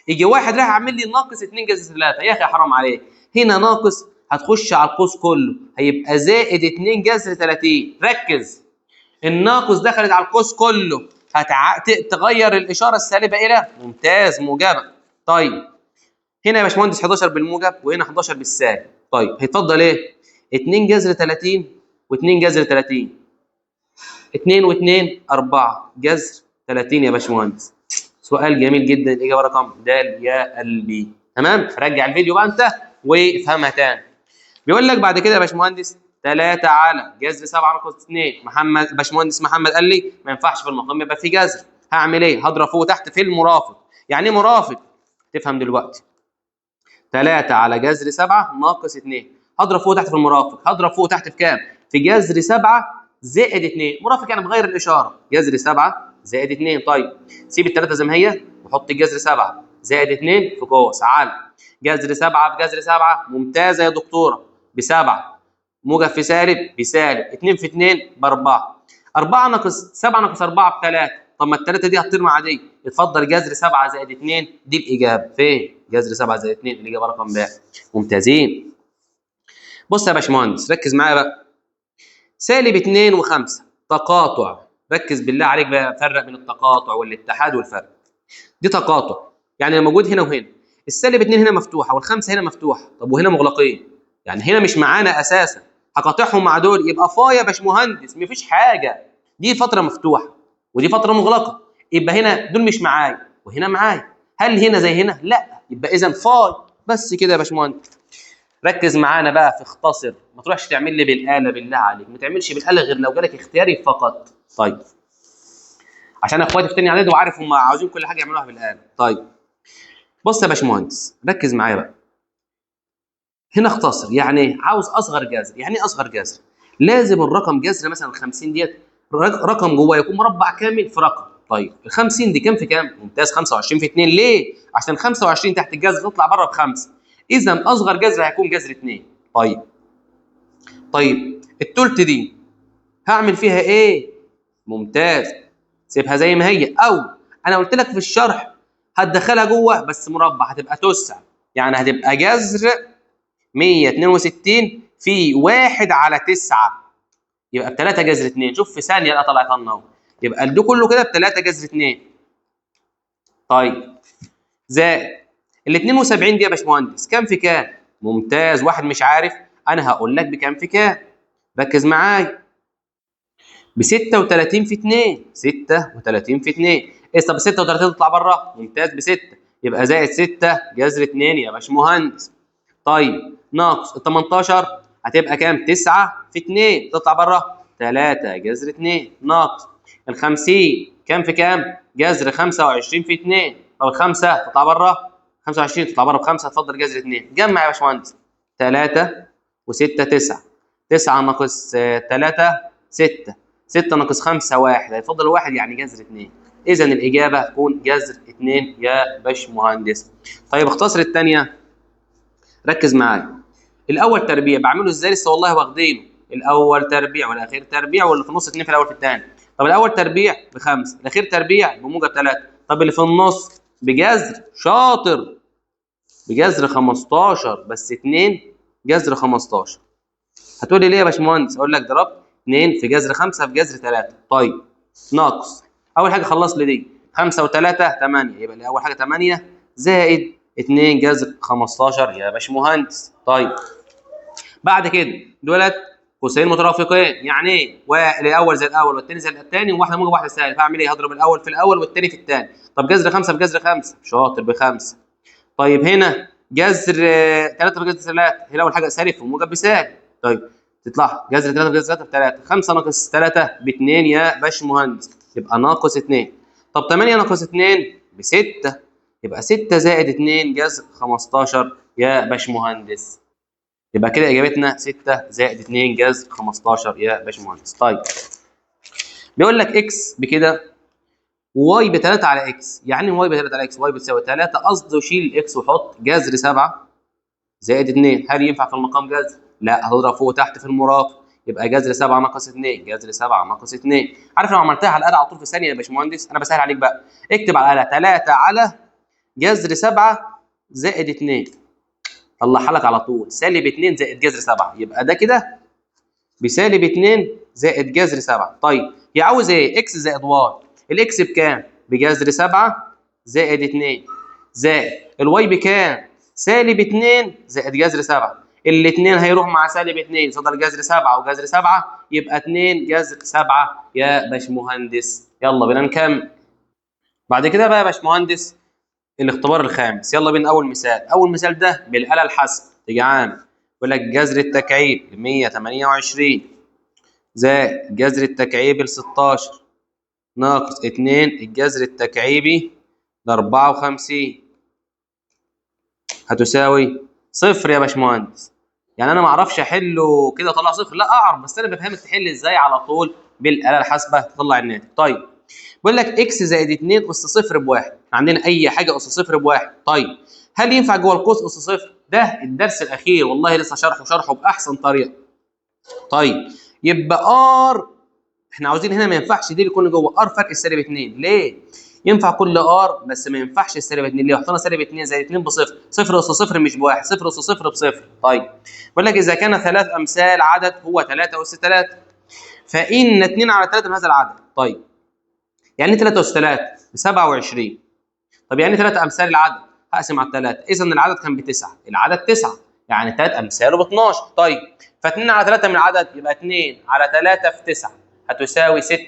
يجي واحد راح عامل لي ناقص 2 جذر 3، يا اخي حرام عليك. هنا ناقص هتخش على القوس كله هيبقى زائد 2 جذر 30. ركز، الناقص دخلت على القوس كله تغير الاشارة السالبه الى ممتاز موجبه. طيب هنا يا باشمهندس 11 بالموجب وهنا 11 بالسالب. طيب هيتفضل ايه؟ 2 جذر 30 و2 جذر 30، 2 و2 4 جذر 30 يا باشمهندس. سؤال جميل جدا، الاجابة رقم د يا قلبي. تمام، رجع الفيديو بقى انت وافهمها تاني. بيقول لك بعد كده يا باشمهندس 3 على جذر 7 ناقص 2. محمد باشمهندس محمد قال لي ما ينفعش في المقام يبقى في جذر، هعمل ايه؟ هضرب فوق وتحت في المرافق. يعني ايه مرافق؟ تفهم دلوقتي. 3 على جذر 7 ناقص 2، هضرب فوق وتحت في المرافق، هضرب فوق وتحت في كام؟ في جذر 7 زائد 2، مرافق يعني بغير الاشارة، جذر 7 زائد 2. طيب سيب الثلاثة زي ما هي وحط الجذر 7 زائد 2 في قوس على جذر 7 في جذر 7. ممتازة يا دكتورة، ب7 موجب في سالب بسالب، 2 في 2 ب4، 4 ناقص 7 ناقص 4 ب3. طب ما الثلاثة دي هتطير مع دي، اتفضل جذر 7 زائد 2 دي الاجابة. فين؟ جذر 7 زائد 2 الاجابة رقم ب. ممتازين. بص يا باشمهندس ركز معايا بقى، سالب 2 و5 تقاطع. ركز بالله عليك بقى، فرق بين التقاطع والاتحاد والفرق. دي تقاطع يعني موجود هنا وهنا، السالب 2 هنا مفتوحة والخمسة هنا مفتوحة، طب وهنا مغلقين، يعني هنا مش معانا اساسا، هقاطعهم مع دول يبقى فا يا باشمهندس مفيش حاجة، دي فترة مفتوحة ودي فترة مغلقة، يبقى هنا دول مش معايا وهنا معايا، هل هنا زي هنا؟ لا، يبقى اذا فاي. بس كده يا باشمهندس. ركز معانا بقى في اختصر، ما تروحش تعمل لي بالاله بالله عليك، ما تعملش بالاله غير لو جالك اختياري فقط. طيب عشان اخواتي في تاني اعدادي وعارف هم عاوزين كل حاجة يعملوها بالاله. طيب بص يا باشمهندس ركز معايا بقى، هنا اختصر يعني عاوز اصغر جذر. يعني ايه اصغر جذر؟ لازم الرقم جذر مثلا 50 ديت رقم جواه يكون مربع كامل في رقم. طيب ال 50 دي كام في كام؟ ممتاز 25 في 2. ليه؟ عشان 25 تحت الجذر تطلع بره ب5، اذا اصغر جذر هيكون جذر 2. طيب التلت دي هعمل فيها ايه؟ ممتاز، سيبها زي ما هي. او انا قلت لك في الشرح هتدخلها جوه بس مربع، هتبقى 9، يعني هتبقى جذر 162 في 1 على 9، يبقى ب 3 جذر 2. شوف في ثانية لا طلعت لنا اهو، يبقى ده كله كده ب 3 جذر 2. طيب زائد ال 72 دي يا باشمهندس كام في كام؟ ممتاز، واحد مش عارف انا هقول لك بكام في كام، ركز معايا. ب 36 في 2، 36 في 2. ايه طب 36 تطلع بره؟ ممتاز، ب 6، يبقى زائد 6 جذر 2 يا باشمهندس. طيب ناقص ال 18 هتبقى كام؟ 9 في 2 تطلع بره 3 جذر 2. ناقص ال 50 كام في كام؟ جذر 25 في 2. طب 5 تطلع بره 25 تطلع بره ب5، اتفضل جذر 2. جمع يا باشمهندس 3 و6 9، 9 ناقص 3 6، 6 ناقص 5 1، هيفضل 1 يعني جذر 2. اذا الاجابة هتكون جذر 2 يا باشمهندس. طيب اختصر الثانية، ركز معايا. الاول تربيع بعمله ازاي؟ لسه والله واخدينه. الاول تربيع والاخير تربيع واللي في النص 2 في الاول في الثاني. طب الاول تربيع ب5، الاخير تربيع بموجب 3، طب اللي في النص بجذر، شاطر، بجذر 15 بس 2 جذر 15. هتقولي ليه يا باشمهندس؟ اقول لك ضربت 2 في جذر 5 في جذر 3. طيب ناقص اول حاجة خلص لي دي 5 و3 8، يبقى اول حاجة 8 زائد 2 جذر 15 يا باشمهندس. طيب بعد كده دولت قوسين مترافقين، يعني ايه؟ والاول زي الاول والثاني زي الثاني، وواحدة موجب واحدة سالب، فاعمل ايه؟ هضرب الاول في الاول والثاني في الثاني. طب جذر 5 في جذر 5، شاطر، ب5. طيب هنا جذر 3 في جذر 3، هنا اول حاجة سالب وموجب بسالب. طيب تطلع جذر 3 في جذر 3 ب3، 5 ناقص 3 ب2 يا باشمهندس، يبقى ناقص 2. طب 8 ناقص 2 ب6، يبقى 6 زائد 2 جذر 15 يا باشمهندس. يبقى كده اجابتنا 6 زائد 2 جذر 15 يا باشمهندس. طيب بيقول لك x بكده y ب 3 على x، يعني y ب 3 على x، y بتساوي 3، قصده شيل x وحط جذر 7 زائد 2. هل ينفع في المقام جذر؟ لا، هتضرب فوق وتحت في المرافق، يبقى جذر 7 ناقص 2، جذر 7 ناقص 2. عارف لو عملتها على الآلة على طول في ثانية يا باشمهندس، أنا بسهل عليك بقى، اكتب على الآلة 3 على جذر 7 زائد 2، طلعها لك على طول سالب 2 زائد جذر 7، يبقى ده كده بسالب 2 زائد جذر 7. طيب هي عاوز ايه؟ x زائد y، ال x بكام؟ بجذر 7 زائد 2 زائد ال y بكام؟ سالب 2 زائد جذر 7، الاثنين هيروح مع سالب 2، صدر جذر 7 وجذر 7، يبقى 2 جذر 7 يا باشمهندس. يلا بينا نكمل. بعد كده بقى يا باشمهندس الاختبار الخامس، يلا بينا اول مثال. اول مثال ده بالآلة الحاسبة، تيجي عامل يقول لك جذر التكعيب ل 128 زائد جذر التكعيب ل 16 ناقص 2 الجذر التكعيبي ل 54 هتساوي صفر يا باشمهندس. يعني انا ما اعرفش احله كده اطلع صفر، لا اعرف، بس انا بفهمك تحل ازاي على طول بالآلة الحاسبة تطلع الناتج. طيب بيقول لك x زائد 2 اس صفر بواحد، عندنا اي حاجة اس صفر بواحد. طيب هل ينفع جوه القوس اس صفر؟ ده الدرس الاخير والله لسه شرحه باحسن طريقه. طيب يبقى R، احنا عاوزين هنا ما ينفعش دي يكون جوه R فرق السالب 2، ليه؟ ينفع كل R بس ما ينفعش السالب 2، ليه؟ حطينا سالب 2 زائد 2 بصفر، صفر اس صفر مش بواحد، صفر اس صفر بصفر. طيب بيقول لك اذا كان ثلاث امثال عدد هو 3 اس 3 فان 2 على 3 من هذا العدد. طيب يعني 3 اس 3 ب 27. طب يعني 3 امثال العدد، هقسم على 3، اذا العدد كان بتسعة، العدد 9 يعني 3 امثاله ب 12. طيب ف2 على 3 من العدد يبقى 2 على 3 في 9 هتساوي 6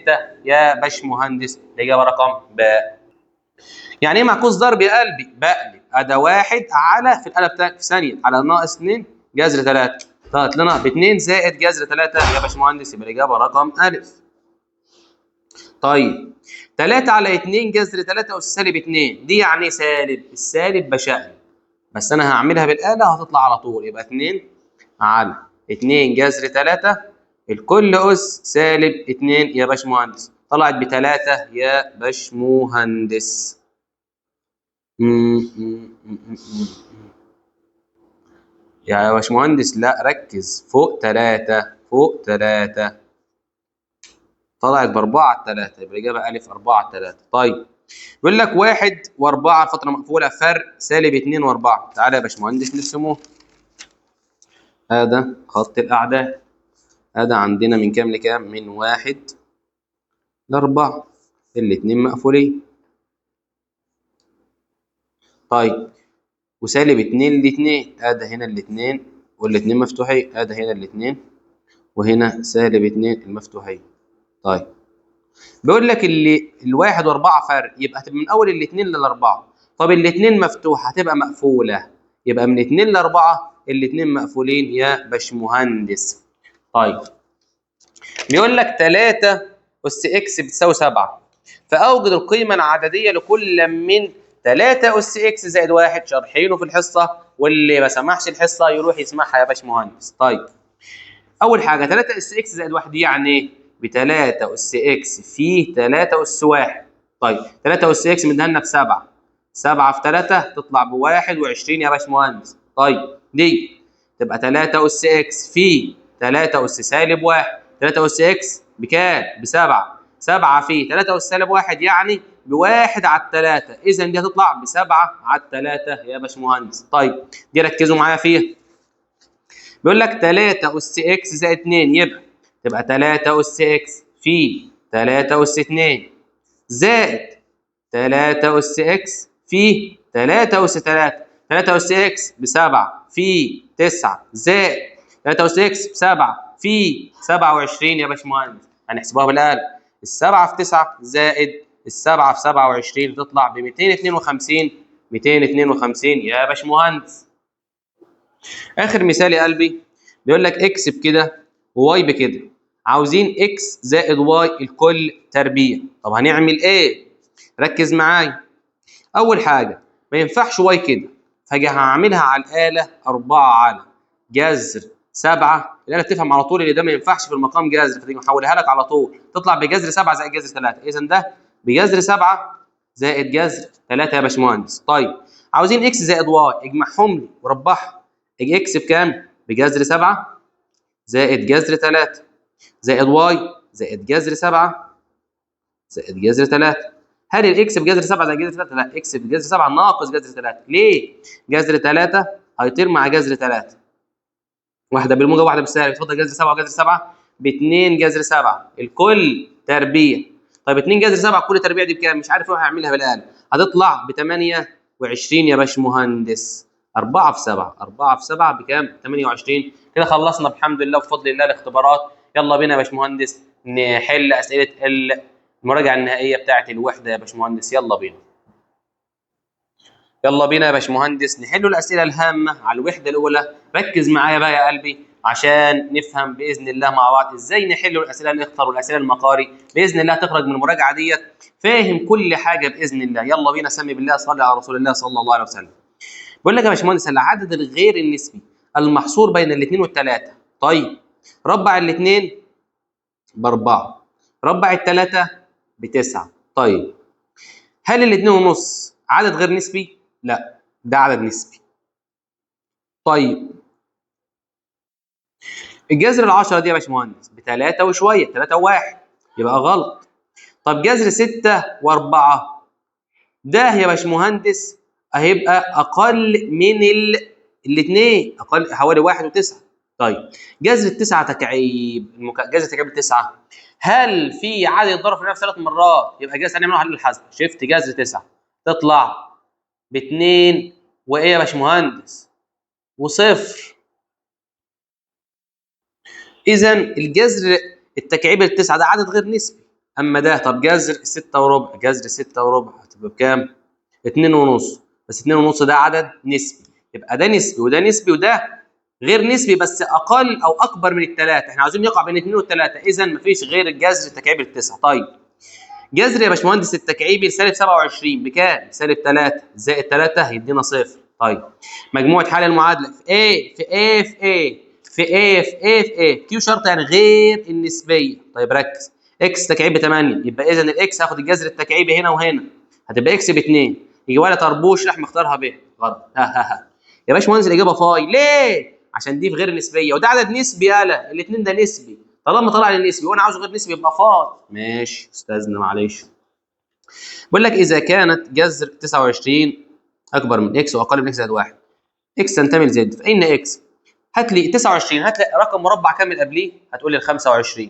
يا باشمهندس. الاجابة رقم ب. يعني ايه معكوس ضرب يا قلبي؟ بقلب ادي 1 على في القلب بتاعك في ثانية على ناقص 2 جذر 3، طلعت لنا ب 2 زائد جذر 3 يا باشمهندس، يبقى الاجابة رقم أ. طيب 3 على 2 جذر 3 أس سالب 2، دي يعني سالب، السالب بشقلب، بس أنا هعملها بالآلة هتطلع على طول، يبقى 2 على 2 جذر 3 الكل أس سالب 2 يا باشمهندس، طلعت ب 3 يا باشمهندس. يا باشمهندس لا ركز، فوق 3 فوق 3. طلعت ب 4 على 3، يبقى الإجابة ألف 4 على 3. طيب بيقول لك 1 و4 فترة مقفولة فرق سالب 2 و4. تعالى يا باشمهندس نرسموه. هذا خط الأعداد، هذا عندنا من كام لكام؟ من 1 ل4، الاتنين مقفولين. طيب وسالب 2 ل2، هذا هنا الاتنين والاتنين مفتوحين، هذا هنا الاتنين وهنا سالب 2 المفتوحين. طيب بيقول لك اللي الواحد واربعة فرق، يبقى هتبقى من اول الاثنين للاربعه. طب الاثنين مفتوحة هتبقى مقفولة، يبقى من 2 ل4 الاثنين مقفولين يا باشمهندس. طيب بيقول لك 3 اس x بتساوي 7، فاوجد القيمة العدديه لكل من 3 اس x زائد 1. شارحينه في الحصة، واللي ما سمعش الحصة يروح يسمعها يا باشمهندس. طيب اول حاجة 3 اس x زائد 1 دي يعني ايه؟ ب 3 اس x في 3 اس 1. طيب 3 اس x مديها لنا ب 7، 7 في 3 تطلع ب 21 يا باشمهندس. طيب دي تبقى 3 اس x في 3 اس سالب 1، 3 اس x بكام؟ ب 7، 7 في 3 اس سالب 1 يعني ب1 على 3، اذا دي هتطلع ب7 على 3 يا باشمهندس. طيب دي ركزوا معايا فيها. بيقول لك 3 اس x زائد 2، يبقى تبقى 3 اس x في 3 اس 2 زائد 3 اس x في 3 اس 3، 3 اس x ب7 في 9 زائد 3 اس x ب7 في 27 يا باشمهندس. هنحسبوها بالآلة، ال7 في 9 زائد ال7 في 27 تطلع ب 252، 252 يا باشمهندس. آخر مثال يا قلبي بيقول لك x بكده و y بكده، عاوزين x زائد y الكل تربيع. طب هنعمل ايه؟ ركز معايا. اول حاجة ما ينفعش y كده، فاجي هعملها على الاله 4 على جذر 7، الاله بتفهم على طول اللي ده ما ينفعش في المقام جذر، فتيجي محولها لك على طول تطلع بجذر 7 زائد جذر 3، اذا ده بجذر 7 زائد جذر 3 يا باشمهندس. طيب عاوزين x زائد y، اجمعهم لي وربحهم. x بكام؟ بجذر 7 زائد جذر 3 زائد y زائد جذر 7 زائد جذر 3. هل ال x بجذر 7 زائد جذر 3؟ لا، x بجذر 7 ناقص جذر 3. ليه؟ جذر 3 هيطير مع جذر 3، واحدة بالموجب واحدة بالسالب، اتفضل جذر 7 وجذر 7 ب2 جذر 7 الكل تربيع. طيب 2 جذر 7 كل تربيع دي بكام؟ مش عارف اروح اعملها بالاله، هتطلع ب 28 يا باشمهندس. 4 في 7، 4 في 7 بكام؟ 28. كده خلصنا بحمد الله وبفضل الله الاختبارات. يلا بينا يا باشمهندس نحل اسئلة المراجعة النهائية بتاعه الوحدة يا باشمهندس. يلا بينا، يلا بينا يا باشمهندس نحل الاسئلة الهامة على الوحدة الاولى. ركز معايا بقى يا قلبي عشان نفهم باذن الله مع بعض ازاي نحل الاسئلة الاخطر والاسئلة المقاري. باذن الله تخرج من المراجعة ديت فاهم كل حاجة باذن الله. يلا بينا، سمي بالله، صلي على رسول الله صلى الله عليه وسلم. بيقول لك يا باشمهندس العدد الغير النسبي المحصور بين الاثنين والثلاثة. طيب ربع الاثنين ب4، ربع الثلاثة ب9. طيب هل الاثنين ونص عدد غير نسبي؟ لا، ده عدد نسبي. طيب الجذر 10 دي يا باشمهندس ب3 وشوية، 3 و1، يبقى غلط. طب جذر 6 و4 ده يا باشمهندس هيبقى اقل من الاثنين، اقل حوالي 1 و9. طيب جذر 9 تكعيب، جذر تكعيب 9 هل في عدد يتضرب في نفس 3 مرات؟ يبقى جذر هنعمله حل الحسب. شفت جذر 9 تطلع ب2 وايه يا باشمهندس؟ وصفر. اذا الجذر التكعيب 9 ده عدد غير نسبي. اما ده طب جذر 6 وربع، جذر 6 وربع هتبقى بكام؟ 2.5، بس 2.5 ده عدد نسبي، يبقى ده نسبي وده نسبي وده غير نسبي بس اقل او اكبر من الثلاثة، احنا عاوزين يقع بين 2 و3، اذا مفيش غير الجذر التكعيبي 9. طيب جذر يا باشمهندس التكعيبي سالب 27 بكام؟ سالب 3 زائد 3 هيدينا صفر. طيب مجموعة حل المعادلة في A في A في A في A في A في A Q شرط يعني غير النسبية. طيب ركز، x تكعيب 8، يبقى اذا ال x هاخد الجذر التكعيبي هنا وهنا هتبقى x ب2، يجي ولا طربوش راح مختارها ب غلط. ها ها ها يا باشمهندس الاجابة فاي. ليه؟ عشان دي في غير نسبيه وده عدد نسبي، يالا الاثنين ده نسبي. طالما طلع لي نسبي وانا عاوزه غير نسبي يبقى فاضي. ماشي استاذنا معلش. بيقول لك اذا كانت جذر 29 اكبر من x واقل من x زائد 1، x تنتمي ل Z، فان x، هات لي 29، هات لي رقم مربع كامل قبليه، هتقول لي ال 25،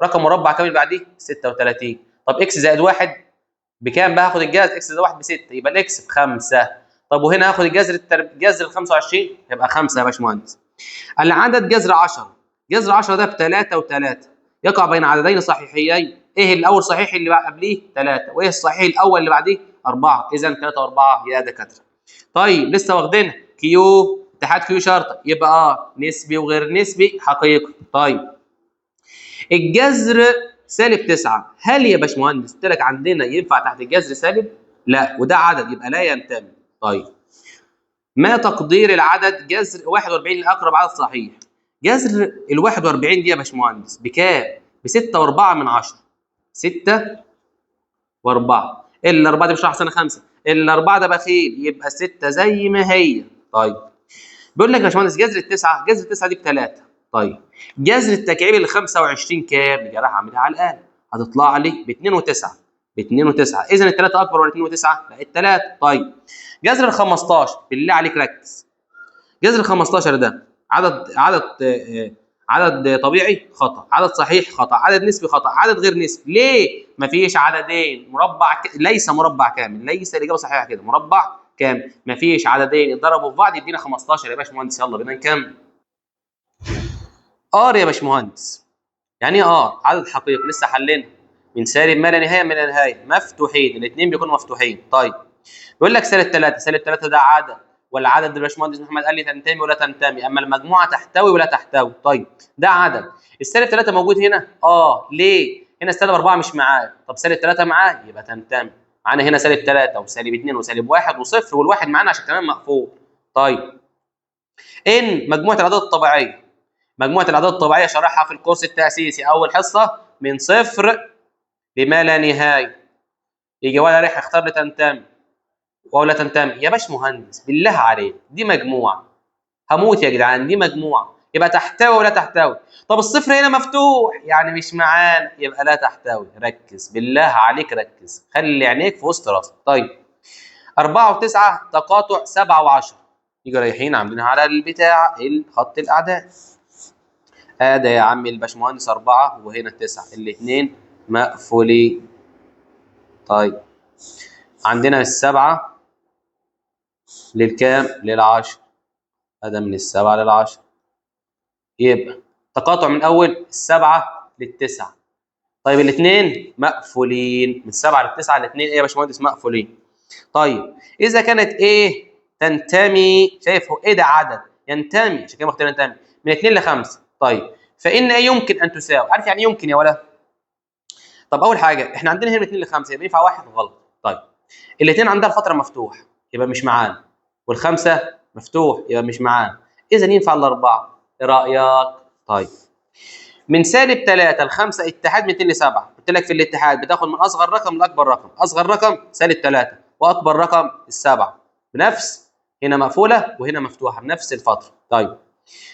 رقم مربع كامل بعديه 36. طب x زائد 1 بكام بقى؟ هاخد الجذر، x زائد 1 ب 6، يبقى ال x ب5. طب وهنا هاخد الجذر جذر ال 25 يبقى 5 يا باشمهندس. العدد جذر 10، جذر 10 ده ب 3 و3، يقع بين عددين صحيحيين، ايه الاول صحيح اللي قبليه 3، وايه الصحيح الاول اللي بعديه 4، اذا 3 و4 يا دكاترة. طيب لسه واخدينها Q اتحاد Q شرطه، يبقى نسبي وغير نسبي حقيقي. طيب الجذر سالب 9، هل يا باشمهندس قلت لك عندنا ينفع تحت الجذر سالب؟ لا، وده عدد يبقى لا ينتمي. طيب ما تقدير العدد جذر 41 لاقرب عدد صحيح؟ جذر ال 41 دي يا باشمهندس بكام؟ ب 6.4، 6 و4، الأربعة دي مش راح سنة 5، الأربعة ده بخيل يبقى 6 زي ما هي. طيب بيقول لك يا باشمهندس جذر التسعة، جذر التسعة دي ب3. طيب جذر التكعيب ال 25 كام؟ يا راح اعملها على الآلة، هتطلع لي ب 2 و9، ب 2 و9، إذا الثلاثة أكبر ولا 2 و9؟ لا الثلاثة. طيب جذر ال 15، بالله عليك ركز، جذر ال 15 ده عدد طبيعي خطأ، عدد صحيح خطأ، عدد نسبي خطأ، عدد غير نسبي. ليه؟ مفيش عددين مربع ليس مربع كامل، ليس الإجابة صحيحة كده، مربع كامل، مفيش عددين يتضربوا في بعض يدينا 15 يا باشمهندس. يلا بينا نكمل. R يا باشمهندس يعني ايه R؟ عدد حقيقي لسه حلينا من سالب ما لا نهاية ما لا نهاية، مفتوحين الاثنين بيكونوا مفتوحين. طيب بيقول لك سالب 3، سالب 3 ده عدد، والعدد الباشمهندس محمد قال لي تنتمي ولا تنتمي، اما المجموعة تحتوي ولا تحتوي. طيب ده عدد، السالب 3 موجود هنا ليه؟ هنا السالب 4 مش معاه، طب سالب 3 معاه يبقى تنتمي، معانا هنا سالب 3 وسالب 2 وسالب 1 وصفر، والواحد معانا عشان كمان مقفول. طيب ان مجموعة الاعداد الطبيعية، مجموعة الاعداد الطبيعية شرحها في الكورس التاسيسي اول حصة من صفر لما لا نهاية، يجي ولا رايح اختار لي تنتمي ولا تنتمي. يا باشمهندس بالله عليك دي مجموعة، هموت يا جدعان، دي مجموعة يبقى تحتوي ولا تحتوي. طب الصفر هنا مفتوح يعني مش معانا يبقى لا تحتوي. ركز بالله عليك، ركز، خلي عينيك في وسط راسك. طيب 4 و9 تقاطع 7 و10، يجوا رايحين عاملينها على البتاع الخط الاعداد. ادي يا عمي الباشمهندس 4 وهنا 9، الاثنين مقفولين. طيب عندنا 7 للكام؟ لل10، هذا من 7 لل10، يبقى تقاطع من اول 7 لل9. طيب الاثنين مقفولين من 7 لل9، الاثنين ايه يا باشمهندس؟ مقفولين. طيب اذا كانت ايه تنتمي، شايف هو ايه ده عدد ينتمي، عشان كده مختار ينتمي من 2 ل5. طيب فان ايه يمكن ان تساوي، عارف يعني يمكن يا ولا؟ طب اول حاجة احنا عندنا هنا من 2 ل5 يبقى ينفع واحد غلط. طيب الاثنين عندها الفترة مفتوح يبقى مش معانا، والخمسة مفتوح يبقى مش معانا، اذا ينفع الاربعة. ايه رايك؟ طيب من سالب 3 ل5 اتحاد من 2 ل7، قلت لك في الاتحاد بتاخد من اصغر رقم لاكبر رقم، اصغر رقم سالب 3 واكبر رقم 7، بنفس هنا مقفولة وهنا مفتوحة بنفس الفترة. طيب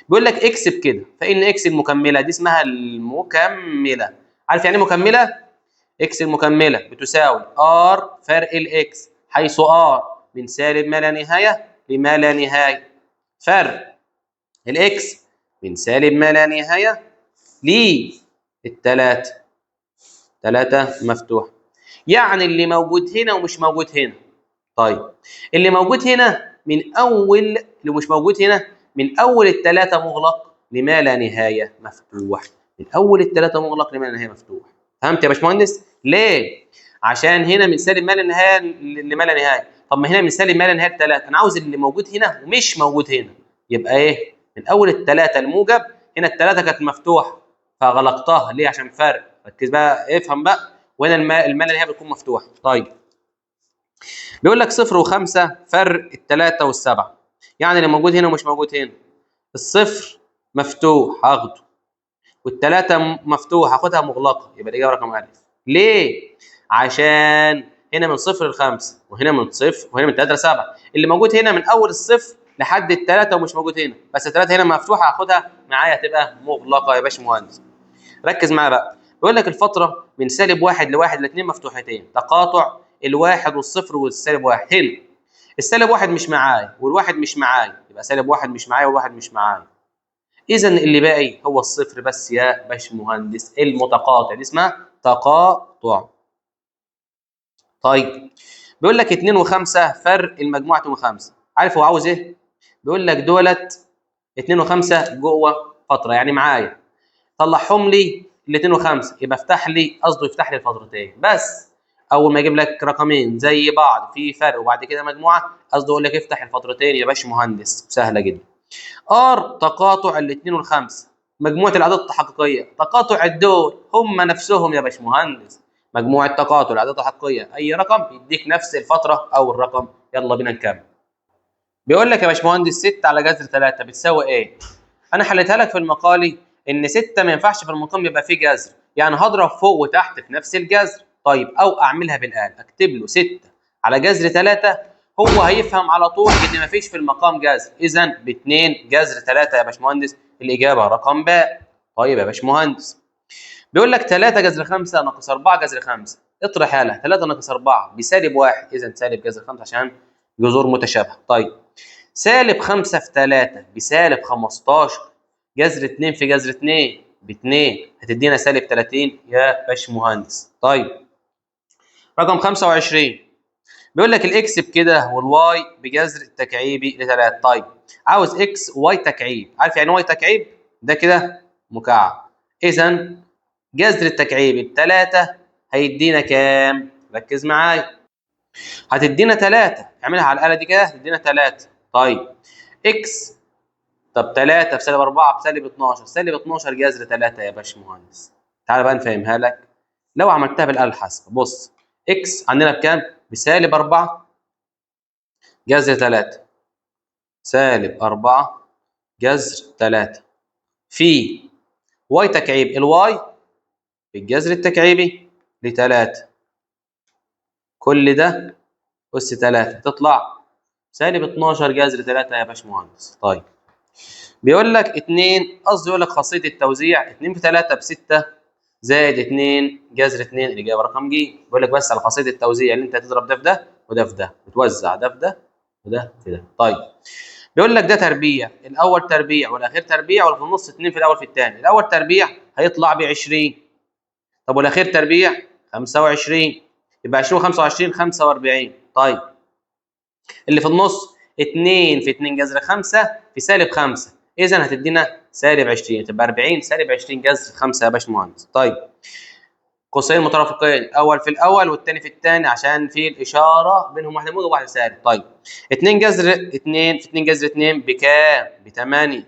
بيقول لك x بكده، فان x المكمله دي اسمها المكمله، عارف يعني ايه مكملة؟ x المكمله بتساوي R فرق ال x، حيث R من سالب ما لا نهاية لما لا نهاية، فرق ال x من سالب ما لا نهاية للتلاته، 3 مفتوح، يعني اللي موجود هنا ومش موجود هنا. طيب اللي موجود هنا من اول، اللي مش موجود هنا من اول الثلاثة مغلق لما لا نهاية مفتوح، من اول الثلاثة مغلق لما لا نهاية مفتوح. فهمت يا باشمهندس؟ ليه؟ عشان هنا من سالب ما لا نهاية لما لا نهاية، طب ما هنا من سالب ما لا نهاية 3، انا عاوز اللي موجود هنا ومش موجود هنا، يبقى ايه؟ من اول الثلاثة الموجب، هنا الثلاثة كانت مفتوحة فغلقتها، ليه؟ عشان فرق. ركز بقى، افهم بقى. وهنا الما لا نهاية بتكون مفتوحة. طيب بيقول لك 0 و5 فرق الثلاثة وال7، يعني اللي موجود هنا ومش موجود هنا، الصفر مفتوح هاخده، والثلاثة مفتوح هاخدها مغلقة، يبقى الاجابة رقم أ. ليه؟ عشان هنا من 0 ل5، وهنا من 0، وهنا من 3 ل7، اللي موجود هنا من اول الصفر لحد الثلاثة ومش موجود هنا، بس الثلاثة هنا مفتوحة هاخدها معايا تبقى مغلقة يا باشمهندس. ركز معايا بقى، بيقول لك الفترة من سالب 1 ل1 الاثنين مفتوحتين، تقاطع الواحد والصفر والسالب 1. هنا السالب 1 مش معايا والواحد مش معايا، يبقى سالب 1 مش معايا والواحد مش معايا. اذا اللي باقي هو الصفر بس يا باشمهندس، المتقاطع دي اسمها تقاطع. طيب بيقول لك 2 و5 فرق المجموعة 2 و5، عارف هو عاوز ايه؟ بيقول لك دولت 2 و5 جوه فترة يعني معايا، طلعهم لي ال 2 و5، يبقى افتح لي، قصده يفتح لي الفترتين بس. اول ما يجيب لك رقمين زي بعض في فرق وبعد كده مجموعة، قصده يقول لك افتح الفترتين يا باشمهندس، سهلة جدا. R تقاطع الاثنين والخمسة، مجموعة الاعداد التحقيقيه، تقاطع الدول هم نفسهم يا باشمهندس، مجموعة تقاطع الاعداد التحقيقيه، اي رقم يديك نفس الفترة او الرقم. يلا بينا نكمل. بيقول لك يا باشمهندس 6 على جذر 3 بتساوي ايه؟ انا حليتها لك في المقالي ان 6 ما ينفعش في المقام يبقى فيه جذر، يعني هضرب فوق وتحت في نفس الجذر. طيب او اعملها بالآلة، اكتب له 6 على جذر 3، هو هيفهم على طول ان مفيش في المقام جذر، اذا ب 2 جذر 3 يا باشمهندس، الاجابة رقم باء. طيب يا باشمهندس بيقول لك 3 جذر 5 ناقص 4 جذر 5، اطرح يالا 3 ناقص 4 بسالب 1، اذا سالب جذر 5 عشان جذور متشابهة. طيب سالب 5 في 3 بسالب 15، جذر 2 في جذر 2 ب 2، هتدينا سالب 30 يا باشمهندس. طيب رقم 25 بيقول لك ال X بكده وال Y بجذر التكعيبي ل3. طيب عاوز X Y تكعيب، عارف يعني Y تكعيب؟ ده كده مكعب، اذا جذر التكعيب ب3 هيدينا كام؟ ركز معايا، هتدينا 3، اعملها على الآلة دي كده هتدينا 3. طيب X، طب 3 في سالب 4 بسالب 12، سالب 12 جذر 3 يا باشمهندس. تعالى بقى نفهمها لك لو عملتها بالآلة الحاسبة. بص X عندنا بكام؟ بسالب 4 جذر 3، سالب 4 جذر 3 في Y تكعيب، ال Y بالجذر التكعيبي ل3، كل ده أس 3 تطلع سالب 12 جذر 3 يا باشمهندس. طيب بيقول لك 2، قصدي يقول لك خاصية التوزيع 2 في 3 ب6 زائد 2 جذر 2، الإجابة رقم ج. بيقول لك بس على خاصية التوزيع اللي أنت هتضرب ده في ده وده في ده، وتوزع ده في ده وده في ده. طيب بيقول لك ده تربيع، الأول تربيع والأخير تربيع، واللي في النص 2 في الأول في الثاني. الأول تربيع هيطلع ب 20، طب والأخير تربيع 25، يبقى 20 و25 45. طيب اللي في النص 2 في 2 جذر 5 في سالب 5، إذا هتدينا سالب 20، تبقى 40 سالب 20 جذر 5 يا باشمهندس. طيب قوسين مترافقين، الأول في الأول والثاني في الثاني عشان في الإشارة بينهم واحدة موجب وواحدة سالب. طيب 2 جذر 2 في 2 جذر 2 بكام؟ ب 8،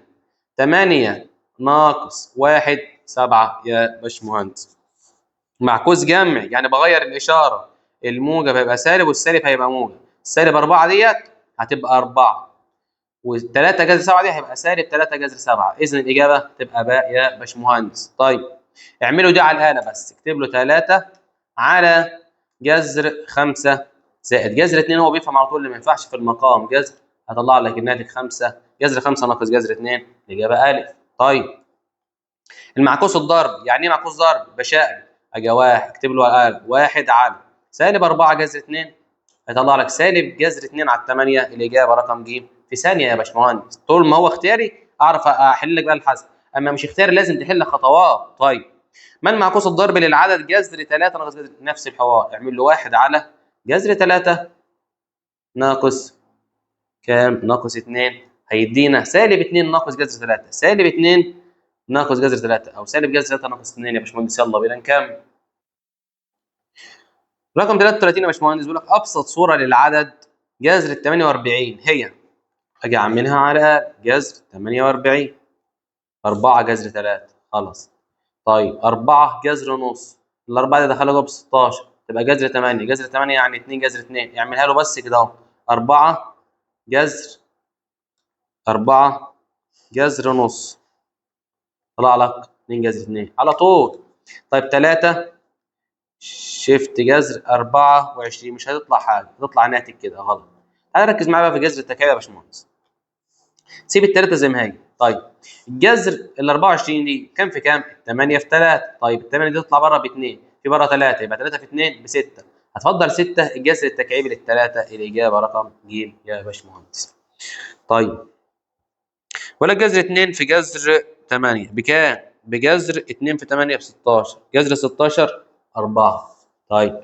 8 ناقص 1 7 يا باشمهندس. معكوس جمع يعني بغير الإشارة، الموجب هيبقى سالب والسالب هيبقى موجب، السالب 4 ديت هتبقى 4، و3 جذر 7 دي هيبقى سالب 3 جذر 7، إذا الإجابة تبقى باء يا باشمهندس. طيب اعملوا دي على الآلة بس، اكتب له 3 على جذر 5 زائد جذر 2، هو بيفهم على طول اللي ما ينفعش في المقام جذر، هطلع لك الناتج 5 جذر 5 ناقص جذر 2، الإجابة ألف. طيب المعكوس الضرب، يعني إيه معكوس ضرب؟ بشقلب، أجي 1 اكتب له على الآلة 1 على سالب 4 جذر 2، هيطلع لك سالب جذر 2 على 8، الإجابة رقم ج. في ثانية يا باشمهندس، طول ما هو اختياري أعرف أحل لك بقى الحسب، أما مش اختياري لازم تحل خطوات. طيب ما المعكوس الضرب للعدد جذر 3 ناقص جذر؟ نفس الحوار، اعمل له 1 على جذر 3 ناقص كام؟ ناقص 2، هيدينا سالب 2 ناقص جذر 3، سالب 2 ناقص جذر 3 أو سالب جذر 3 ناقص 2 يا باشمهندس. يلا بينا نكمل. رقم 33 يا باشمهندس بيقول لك أبسط صورة للعدد جذر 48 هي، أجي أعملها على جذر 48 4 جذر 3 خلاص. طيب 4 جذر نص، الأربعة دي دخلها جوه ب 16 تبقى جذر 8، جذر 8 يعني 2 جذر 2، اعملها له بس كده أهو 4 جذر 4 جذر نص، طلع لك 2 جذر 2 على طول. طيب 3 شيفت جذر 24 مش هتطلع حاجة، هتطلع ناتج كده غلط. تعالى ركز معايا بقى في جذر التكعيب يا باشمهندس. سيب الثلاثة زي ما هي. طيب الجذر ال 24 دي كام في كام؟ 8 في 3. طيب ال 8 دي تطلع بره ب 2، في بره 3، يبقى 3 في 2 ب 6. هتفضل 6 الجذر التكعيبي للثلاثه، الاجابة رقم ج يا باشمهندس. طيب ولا جذر 2 في جذر 8 بكام؟ بجذر 2 في 8 ب 16، جذر 16 4. طيب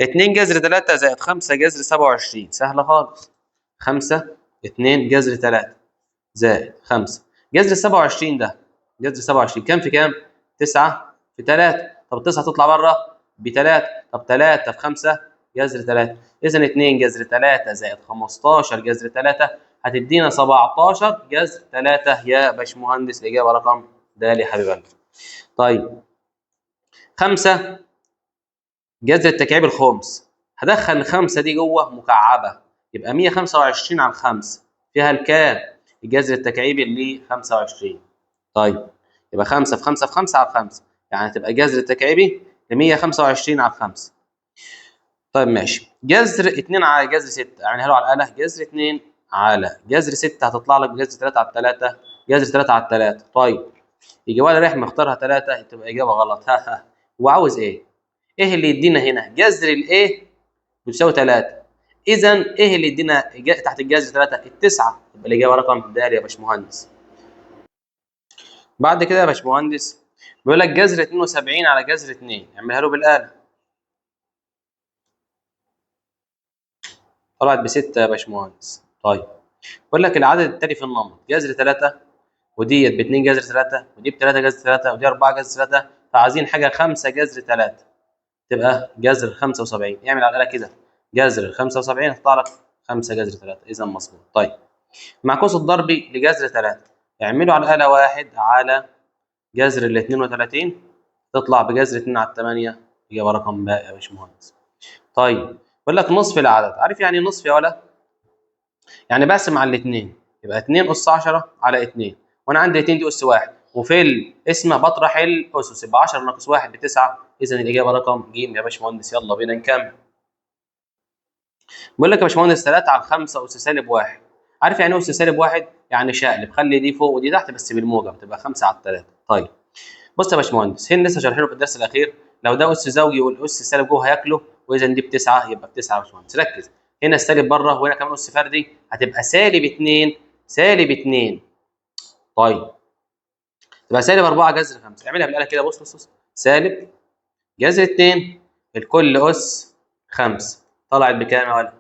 2 جذر 3 زائد 5 جذر 27، سهلة خالص. 5 2 جذر 3 زائد 5 جذر 27، ده جذر 27 كام في كام؟ 9 في 3. طب 9 تطلع بره ب 3، طب 3 في 5 جذر 3، اذا 2 جذر 3 زائد 15 جذر 3 هتدينا 17 جذر 3 يا باشمهندس، الاجابة رقم د يا حبيب قلبي. طيب 5 جذر التكعيب الخمس، هدخل الخمسة دي جوه مكعبه، يبقى 125 على 5 فيها الكام؟ الجذر التكعيبي اللي 25. طيب يبقى 5 في 5 في 5 على 5، يعني هتبقى جذر التكعيبي ل 125 على 5. طيب ماشي، جذر 2 على جذر 6 اعملها له على الاله، جذر 2 على جذر 6 هتطلع لك بجذر 3 على 3، جذر 3 على 3. طيب يجي ولا رايح مختارها 3 تبقى اجابه غلط. ها ها، وعاوز ايه؟ ايه اللي يدينا هنا؟ جذر الايه بتساوي 3، اذا ايه اللي يدينا تحت الجذر 3؟ التسعة، يبقى الاجابة رقم د يا باشمهندس. بعد كده يا باشمهندس بيقول لك جذر 72 على جذر 2، اعملها له بالاله، طلعت ب6 يا باشمهندس. طيب بيقول لك العدد التالي في النمط، جذر 3 وديت ب 2 جذر 3 ودي ب 3 جذر 3 ودي 4 جذر 3، فعايزين حاجة 5 جذر 3 تبقى جذر 75. اعمل على الاله كده جذر 75 هتطلع لك 5 جذر 3، اذا مظبوط. طيب معكوس الضربي لجذر 3، اعمله على الاله 1 على جذر ال 32 تطلع بجذر 2 على 8، اجابه رقم باء يا باشمهندس. طيب بيقول لك نصف العدد، عارف يعني نصف يا ولا؟ يعني بقسم على الاثنين، يبقى 2 اس 10 على 2، وانا عندي 2 دي اس 1، وفي القسمة بطرح الاسس، يبقى 10 ناقص 1 ب9، اذا الاجابة رقم ج يا باشمهندس. يلا بينا نكمل. بيقول لك يا باشمهندس 3 على 5 اس سالب 1، عارف يعني ايه اس سالب 1؟ يعني شقلب، خلي دي فوق ودي تحت بس بالموجب، تبقى 5 على 3. طيب بص يا باشمهندس، هنا لسه شارحينه في الدرس الاخير، لو ده اس زوجي والاس سالب جوه هياكله، واذا دي ب9 يبقى ب9 يا باشمهندس. ركز، هنا السالب بره وهنا كمان اس فردي، هتبقى سالب 2 سالب 2. طيب تبقى سالب 4 جذر 5، اعملها بالاله كده، بص بص بص، سالب جذر 2 الكل اس 5، طلعت بكام يا ولد؟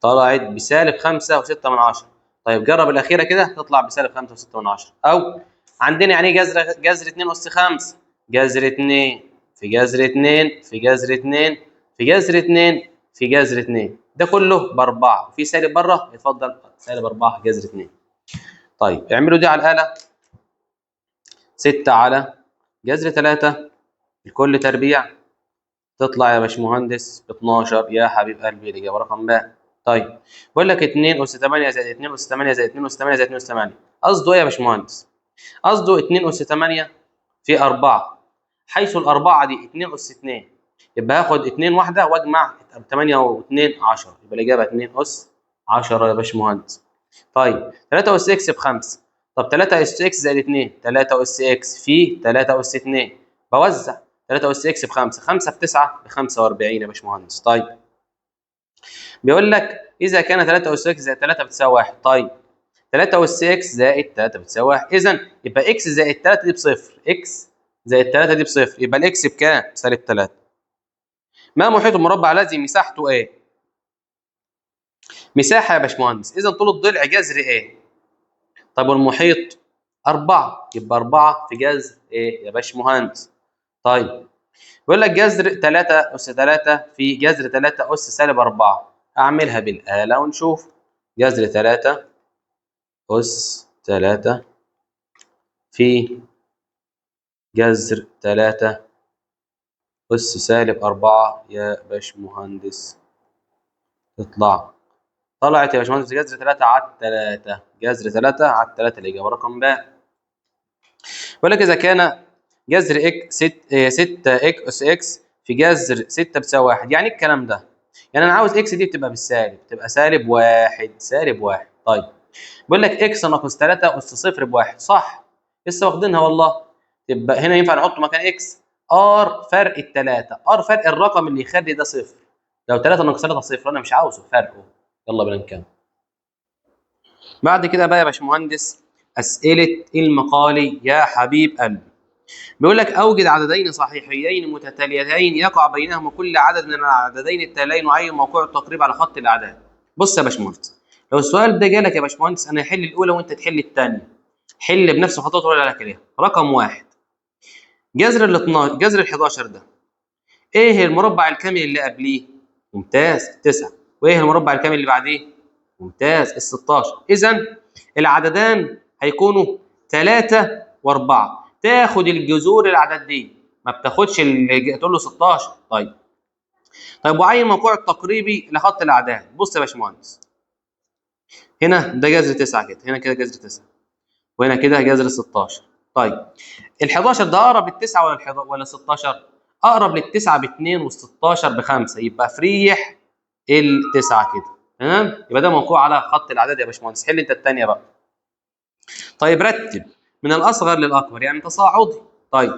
طلعت بسالب 5.6 من 10. طيب جرب الاخيرة كده تطلع بسالب 5.6 من 10. او عندنا يعني ايه جذر 2 اس 5؟ جذر 2 في جذر 2 في جذر 2 في جذر 2 في جذر 2، ده كله ب4، في سالب بره، اتفضل سالب 4 جذر 2. طيب اعملوا دي على الاله، 6 على جذر 3 الكل تربيع، تطلع يا باشمهندس ب 12 يا حبيب قلبي، الاجابة رقم ب. طيب بقول لك 2 اس 8 زائد 2 اس 8 زائد 2 اس 8 زائد 2 اس 8، قصده ايه يا باشمهندس؟ قصده 2 اس 8 في 4، حيث الأربعة دي 2 اس 2، يبقى هاخد 2 واحدة واجمع 8 و2 10، يبقى الاجابة 2 اس 10 يا باشمهندس. طيب 3 اس اكس ب5، طب 3 اس اكس زائد 2، 3 اس اكس في 3 اس 2، بوزع 3 اس اكس ب5، 5 في 9 ب 45 يا باشمهندس. طيب بيقول لك اذا كان 3 اس اكس زائد 3 بتساوي 1، طيب 3 اس اكس زائد 3 بتساوي 1، اذا يبقى اكس زائد 3 دي بصفر، اكس زائد 3 دي بصفر، يبقى الاكس بكام؟ سالب 3. ما محيط المربع الذي مساحته ايه؟ مساحة يا باشمهندس، اذا طول الضلع جذر ايه؟ طب والمحيط 4، يبقى 4 في جذر ايه يا باشمهندس؟ طيب بيقول لك جذر 3 اس 3 في جذر 3 اس سالب 4، اعملها بالاله ونشوف. جذر 3 اس 3 في جذر 3 اس سالب 4 يا باشمهندس، تطلع طلعت يا باشمهندس جذر 3 على 3، جذر 3 على 3، الاجابة رقم ب. بيقول لك اذا كان جذر اكس 6 اكس اس اكس في جذر 6 بتساوي 1، يعني ايه الكلام ده؟ يعني انا عاوز اكس دي بتبقى بالسالب، تبقى سالب 1 سالب 1. طيب بيقول لك x ناقص 3 اس 0 بواحد، صح؟ لسه واخدينها والله. يبقى هنا ينفع نحطه مكان x R فرق الثلاثة، R فرق الرقم اللي يخلي ده صفر. لو 3 ناقص 3 صفر، انا مش عاوزه فرقه. يلا بينا نكمل. بعد كده بقى يا باشمهندس اسئلة المقالي يا حبيب قلبي. بيقول لك اوجد عددين صحيحيين متتاليتين يقع بينهما كل عدد من العددين التاليين وعين موقع التقريب على خط الاعداد. بص يا باشمهندس، لو السؤال ده جالك يا باشمهندس انا هحل الاولى وانت تحل الثانية. حل بنفس الخطوات اللي قلت لك عليها. رقم واحد، جذر ال 12 جذر ال 11 ده ايه المربع الكامل اللي قبليه؟ ممتاز 9. وايه المربع الكامل اللي بعديه؟ ممتاز ال 16. اذا العددان هيكونوا 3 و4. تاخد الجذور الاعداد دي، ما بتاخدش تقول له 16. طيب وعين موقع التقريبي لخط الاعداد. بص يا باشمهندس، هنا ده جذر 9 كده، هنا كده جذر 9، وهنا كده جذر 16. طيب ال 11 ده اقرب للتسعه ولا 16؟ اقرب للتسعه ب 2 وال16 ب5، يبقى فريح التسعة كده. تمام، يبقى ده موقوع على خط الاعداد يا باشمهندس. حل انت الثانية بقى. طيب رتب من الاصغر للاكبر، يعني تصاعدي. طيب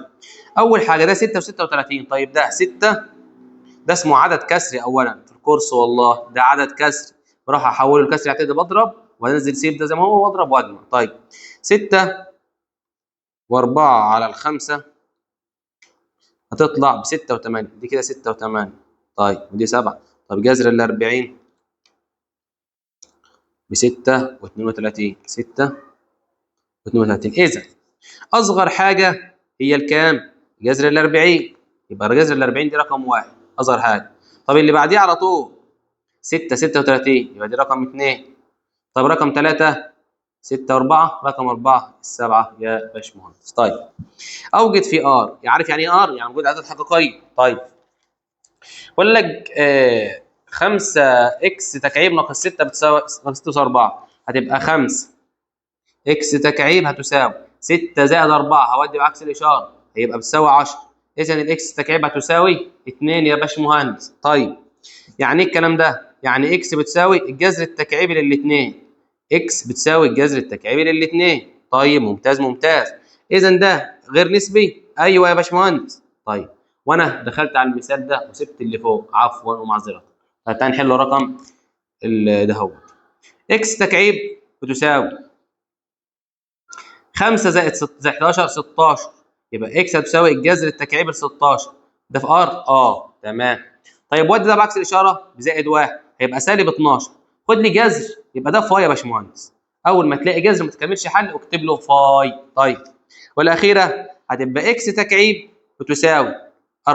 اول حاجة ده 6 و36. طيب ده 6، ده اسمه عدد كسري اولا في الكورس والله، ده عدد كسري، بروح احوله لكسري اعتدي بضرب وانزل سيب ده زي ما هو واضرب واجمع. طيب 6 و4 على 5 هتطلع ب 6 و8، دي كده 6 و8. طيب ودي 7. طب جذر ال 40 ب 6 و32، 6 و32. اذا اصغر حاجة هي الكام؟ جذر ال 40، يبقى جذر ال 40 دي رقم 1 اصغر حاجة. طب اللي بعديه على طول 6 36، يبقى دي رقم 2. طب رقم 3 6 و4، رقم 4 7 يا باشمهندس. طيب اوجد في R، عارف يعني ايه R؟ يعني موجود اعداد حقيقية. طيب بقول لك 5 x تكعيب ناقص 6 بتساوي ناقص 6 4، هتبقى 5 x تكعيب هتساوي 6 زائد 4، هودي بعكس الاشارة هيبقى بتساوي 10. اذا ال x تكعيب هتساوي 2 يا باشمهندس. طيب يعني ايه الكلام ده؟ يعني x بتساوي الجذر التكعيبي للاثنين، x بتساوي الجذر التكعيبي للاثنين. طيب ممتاز ممتاز. اذا ده غير نسبي؟ ايوه يا باشمهندس. طيب وانا دخلت على المثال ده وسبت اللي فوق، عفوا ومعذره. طيب تعالى نحل رقم ده هو x تكعيب بتساوي 5 زائد 6 زائد 11 16، يبقى x هتساوي الجذر التكعيبي ل 16. ده في R؟ تمام. طيب ودي ده بعكس الاشارة بزائد 1 هيبقى سالب 12. خد لي جذر، يبقى ده phi يا باشمهندس. اول ما تلاقي جذر ما تكملش حل اكتب له phi. طيب والاخيرة هتبقى x تكعيب بتساوي 4،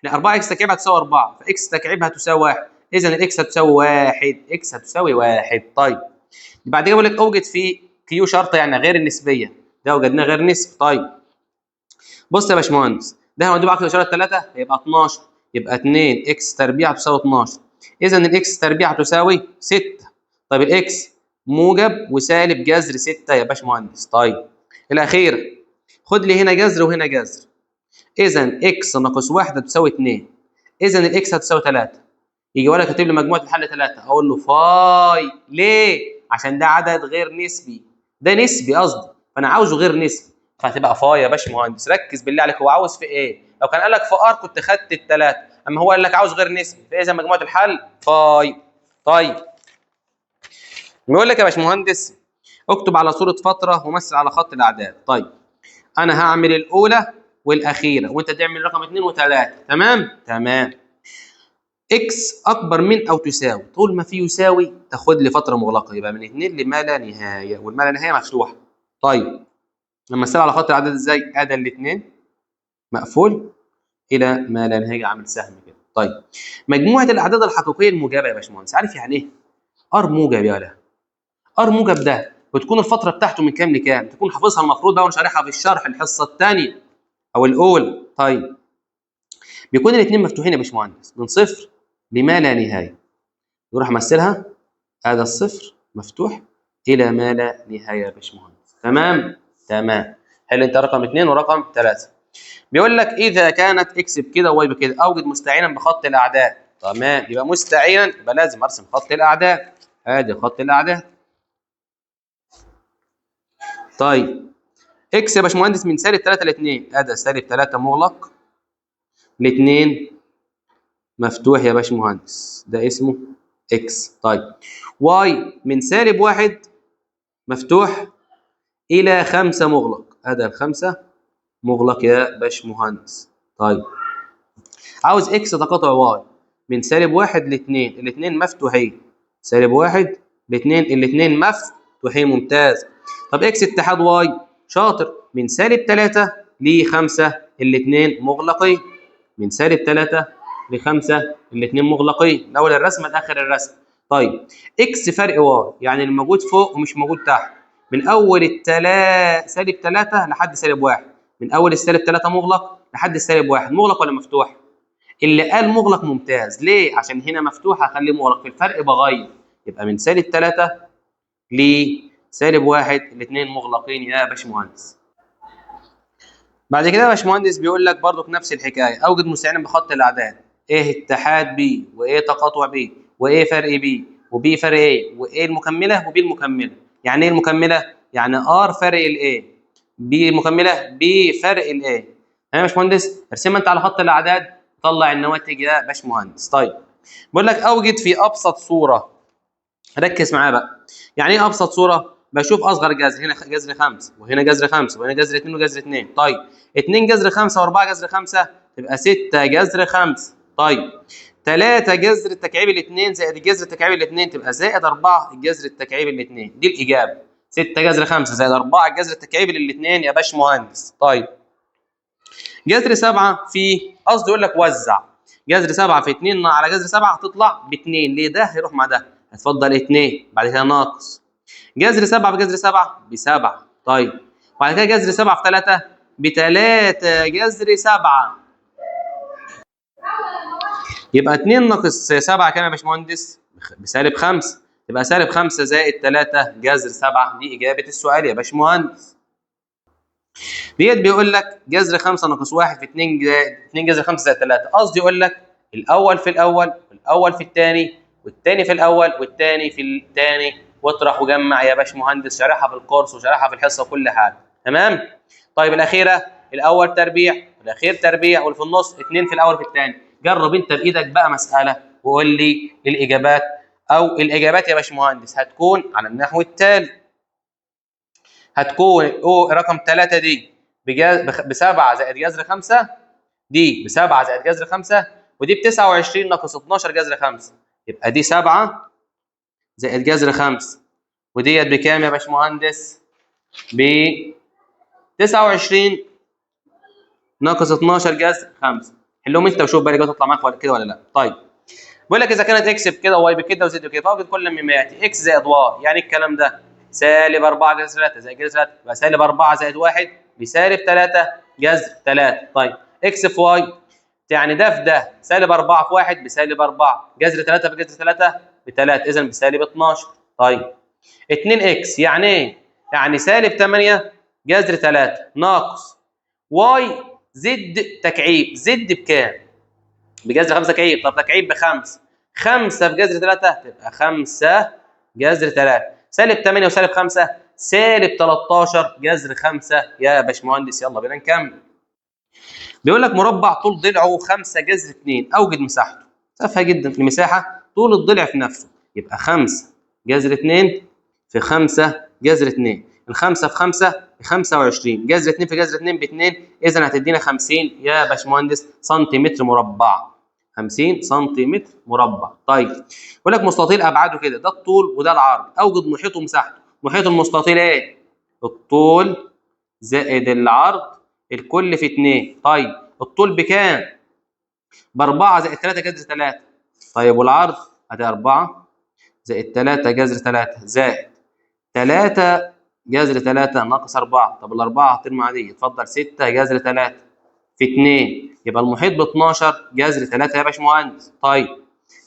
لا 4 x تكعيب هتساوي 4، ف x تكعيب هتساوي 1، اذا ال x هتساوي 1، x هتساوي 1. طيب بعد كده بيقول لك اوجد في Q شرطه يعني غير النسبية، ده وجدناه غير نسب. طيب بص يا باشمهندس، ده هنوديه بعكس الاشارة 3 هيبقى 12، يبقى 2 x تربيع تساوي 12، اذا ال x تربيع تساوي 6. طيب ال x موجب وسالب جذر 6 يا باشمهندس. طيب الاخيرة خد لي هنا جذر وهنا جذر، اذا x ناقص 1 تساوي 2، اذا ال x هتساوي 3. يجي يقول لك اكتب لي مجموعة الحل 3، اقول له phi. ليه؟ عشان ده عدد غير نسبي، ده نسبي قصدي، فانا عاوزه غير نسبي، فهتبقى phi يا باشمهندس. ركز بالله عليك، هو عاوز في ايه؟ لو كان قال لك في R كنت خدت الثلاثة، اما هو قال لك عاوز غير نسبي، فاذا مجموعة الحل phi. طيب بيقول لك يا باشمهندس اكتب على صوره فترة ومثل على خط الاعداد. طيب انا هعمل الاولى والاخيرة وانت تعمل رقم 2 و3. تمام؟ تمام. x اكبر من او تساوي، طول ما في يساوي تاخد لي فترة مغلقة، يبقى من 2 لما لا نهاية، والما لا نهاية مفتوحة. طيب لما اسال على خط الاعداد ازاي؟ ادي الاثنين مقفول الى ما لا نهاية، عامل سهم كده. طيب مجموعة الاعداد الحقيقية الموجبة يا باشمهندس، عارف يعني ايه؟ R موجب يا ولا. R موجب ده بتكون الفترة بتاعته من كام لكام؟ تكون حافظها المفروض بقى، ونشرحها في الشرح الحصة الثانية او الاولى. طيب بيكون الاثنين مفتوحين يا باشمهندس من صفر لما لا نهاية، نروح امثلها، هذا الصفر مفتوح الى ما لا نهاية يا باشمهندس. تمام؟ تمام. حل انت رقم 2 ورقم 3. بيقول لك اذا كانت x بكده و y بكده اوجد مستعينا بخط الاعداد. تمام، يبقى مستعينا يبقى لازم ارسم خط الاعداد. ادي خط الاعداد. طيب X يا باشمهندس من سالب 3 ل 2، ادي سالب 3 مغلق ل 2 مفتوح يا باشمهندس، ده اسمه X. طيب Y من سالب 1 مفتوح الى 5 مغلق، ادي ال5 مغلق يا باشمهندس. طيب عاوز X تقاطع Y من سالب 1 ل 2، الاثنين مفتوحين، سالب 1 ل 2، الاثنين مفتوحين، ممتاز. طب X اتحاد Y شاطر، من سالب 3 ل 5 الاثنين مغلقين، من سالب 3 ل 5 الاثنين مغلقين، من اول الرسمة لاخر الرسمة. طيب X فرق Y يعني الموجود فوق ومش موجود تحت، من اول سالب 3 لحد سالب 1، من اول السالب 3 مغلق لحد السالب 1، مغلق ولا مفتوح؟ اللي قال مغلق ممتاز، ليه؟ عشان هنا مفتوح هخليه مغلق، في الفرق بغير، يبقى من سالب 3 لسالب 1 الاثنين مغلقين يا باشمهندس. بعد كده يا باشمهندس بيقول لك برضك نفس الحكاية، اوجد مستعينا بخط الاعداد، ايه اتحاد B وايه تقاطع B وايه فرق B و B فرق A وايه المكمله و B المكمله. يعني ايه المكمله؟ يعني R فرق ال A، B المكمله B فرق ال A. تمام يا باشمهندس؟ ارسمها انت على خط الاعداد طلع النواتج يا باشمهندس. طيب بيقول لك اوجد في ابسط صوره، ركز معايا بقى. يعني ايه ابسط صوره؟ بشوف اصغر جذر، هنا جذر 5 وهنا جذر 5 وهنا جذر 2 وجذر 2. طيب 2 جذر 5 و4 جذر 5 تبقى 6 جذر 5. طيب 3 جذر التكعيب الاثنين زائد جذر التكعيب الاثنين تبقى زائد 4 جذر التكعيب الاثنين، دي الاجابة. 6 جذر 5 زائد 4 جذر التكعيب للاثنين يا باشمهندس. طيب جذر 7 في، قصدي يقول لك وزع، جذر 7 في 2 على جذر 7 هتطلع ب 2، ليه؟ ده هيروح مع ده، هتفضل 2 بعد كده ناقص جذر 7 في جذر 7 ب 7. طيب وبعد كده جذر 7 في 3 ب 3 جذر 7، يبقى 2 ناقص 7 كام يا باشمهندس؟ بسالب 5، يبقى سالب 5 زائد 3 جذر 7، دي إجابة السؤال يا باشمهندس. ديت بيقول لك جذر 5 ناقص 1 في 2 2 جذر 5 زائد 3، قصدي يقول لك الأول في الأول والأول في الثاني والثاني في الأول والثاني في الثاني، واطرح وجمع يا باشمهندس، شارحها في الكورس وشارحها في الحصة وكل حاجة. تمام؟ طيب الأخيرة الأول تربيع والأخير تربيع واللي في النص 2 في الأول في الثاني. جرب أنت بإيدك بقى مسألة وقول لي الإجابات، أو الإجابات يا باشمهندس هتكون على النحو التالي. هتكون رقم 3 دي ب7 زائد جذر 5، دي ب7 زائد جذر 5، ودي ب29 ناقص 12 جذر 5، يبقى دي 7 زائد جذر 5، وديت بكام يا باشمهندس؟ ب 29 ناقص 12 جذر 5. حلهم انت وشوف بقى الاجابة تطلع معاك ولا كده ولا لا. طيب بيقول لك اذا كانت X بكده و Y بكده و Z بكده، فاوجد كل مما ياتي. X زائد Y، يعني الكلام ده سالب 4 جذر 3 زائد جذر 3 يبقى سالب 4 زائد 1 بسالب 3 جذر 3. طيب X في Y يعني ده في ده، سالب 4 في 1 بسالب 4، جذر 3 في جذر 3 ب 3، اذا بسالب 12. طيب 2 X يعني ايه؟ يعني سالب 8 جذر 3 ناقص Y Z تكعيب، Z بكام؟ بجذر 5 تكعيب، طب تكعيب ب5، 5 في جذر 3 تبقى 5 جذر 3، سالب 8 وسالب 5 سالب 13 جذر 5 يا باشمهندس. يلا بينا نكمل. بيقول لك مربع طول ضلعه 5 جذر 2، اوجد مساحته. تافهة جدا، المساحة طول الضلع في نفسه، يبقى 5 جذر 2 في 5 جذر 2، الخمسة في 5 ب 25، جذر 2 في جذر 2 ب 2، اذا هتدينا 50 يا باشمهندس سنتيمتر مربع، 50 سنتيمتر مربع. طيب بيقول لك مستطيل ابعاده كده، ده الطول وده العرض، اوجد محيطه ومساحته. محيط المستطيل ايه؟ الطول زائد العرض الكل في 2. طيب الطول بكام؟ ب 4 زائد 3 جذر 3. طيب والعرض ادي 4 زائد 3 جذر 3 زائد 3 جذر 3 ناقص 4. طب الأربعة هتطير مع دي، اتفضل 6 جذر 3 في 2، يبقى المحيط ب 12 جذر 3 يا باشمهندس. طيب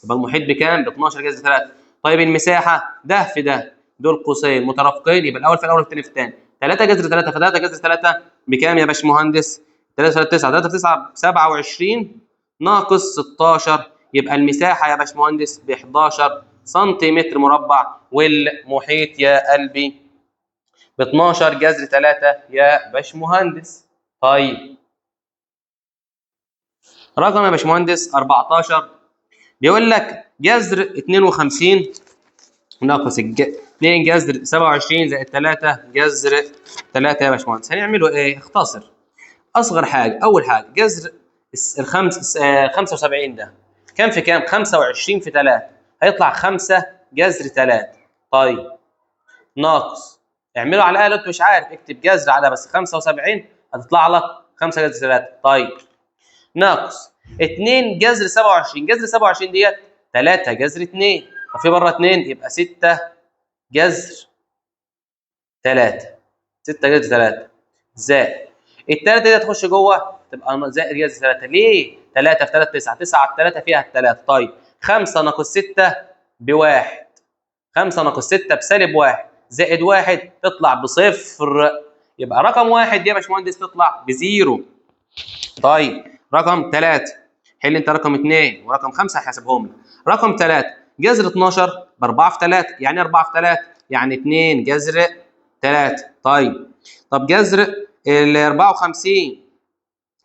يبقى المحيط بكام؟ ب 12 جذر 3. طيب المساحة ده في ده، دول قوسين مترافقين، يبقى الأول في الأول والثاني في الثاني. 3 جذر 3 في 3 جذر 3 بكام يا باشمهندس؟ 3 3 9، 3 في 9 27 ناقص 16، يبقى المساحة يا باشمهندس ب 11 سنتيمتر مربع، والمحيط يا قلبي ب 12 جذر 3 يا باشمهندس. طيب رقم يا باشمهندس 14 بيقول لك جذر 52 ناقص 2 جذر 27 زائد 3 جذر 3 يا باشمهندس. هنعمله ايه؟ اختصر. اصغر حاجة، اول حاجة جذر 75 ده كام في كام؟ 25 في 3 هيطلع 5 جذر 3. طيب ناقص، اعمله على الاله انت مش عارف، اكتب جذر على بس 75 هتطلع لك 5 جذر 3. طيب ناقص 2 جذر 27، جذر 27 ديت 3 جذر 2، ففي بره 2 يبقى 6 جذر 3، 6 جذر 3 زائد الثلاثة دي تخش جوه تبقى زائد جذر 3. ليه؟ 3 في 3 9، 9 على 3 فيها 3. طيب 5 ناقص 6 بواحد، 5 ناقص 6 بسالب 1 زائد 1 تطلع بصفر، يبقى رقم 1 يا باشمهندس تطلع ب zero. طيب رقم 3 حل انت رقم 2 ورقم 5 هحاسبهم لك. رقم 3 جذر 12 ب 4 في 3، يعني 4 في 3 يعني 2 جذر 3. طيب طب جذر ال 54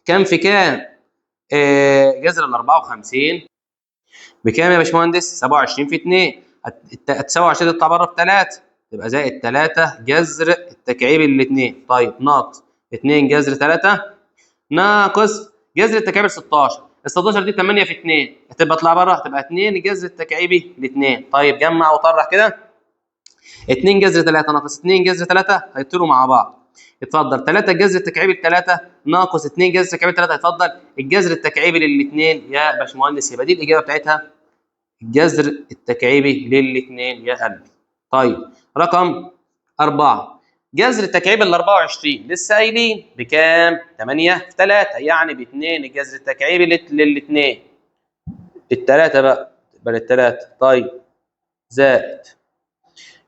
كام في كام؟ جذر ال 54 بكام يا باشمهندس؟ 27 في 2، 27 تطلع بره ب 3 تبقى زائد 3 جذر التكعيب الاثنين. طيب ناقص 2 جذر 3 ناقص جذر التكعيب 16، ال 16 دي 8 في 2 هتبقى اطلع بره هتبقى 2 جذر التكعيبي الاثنين. طيب جمع وطرح كده، 2 جذر 3 ناقص 2 جذر 3 هيطيروا مع بعض. اتفضل 3 جذر التكعيبي 3 ناقص 2 جذر تكعيبي 3، اتفضل الجذر التكعيبي للاثنين يا باشمهندس، يبقى دي الاجابة بتاعتها الجذر التكعيبي للاثنين يا قلبي. طيب رقم 4 جذر التكعيب ال 24 لسه قايلين بكام؟ 8 في 3 يعني ب 2 الجذر التكعيبي للاثنين، الثلاثة بقى تبقى للثلاثه. طيب زائد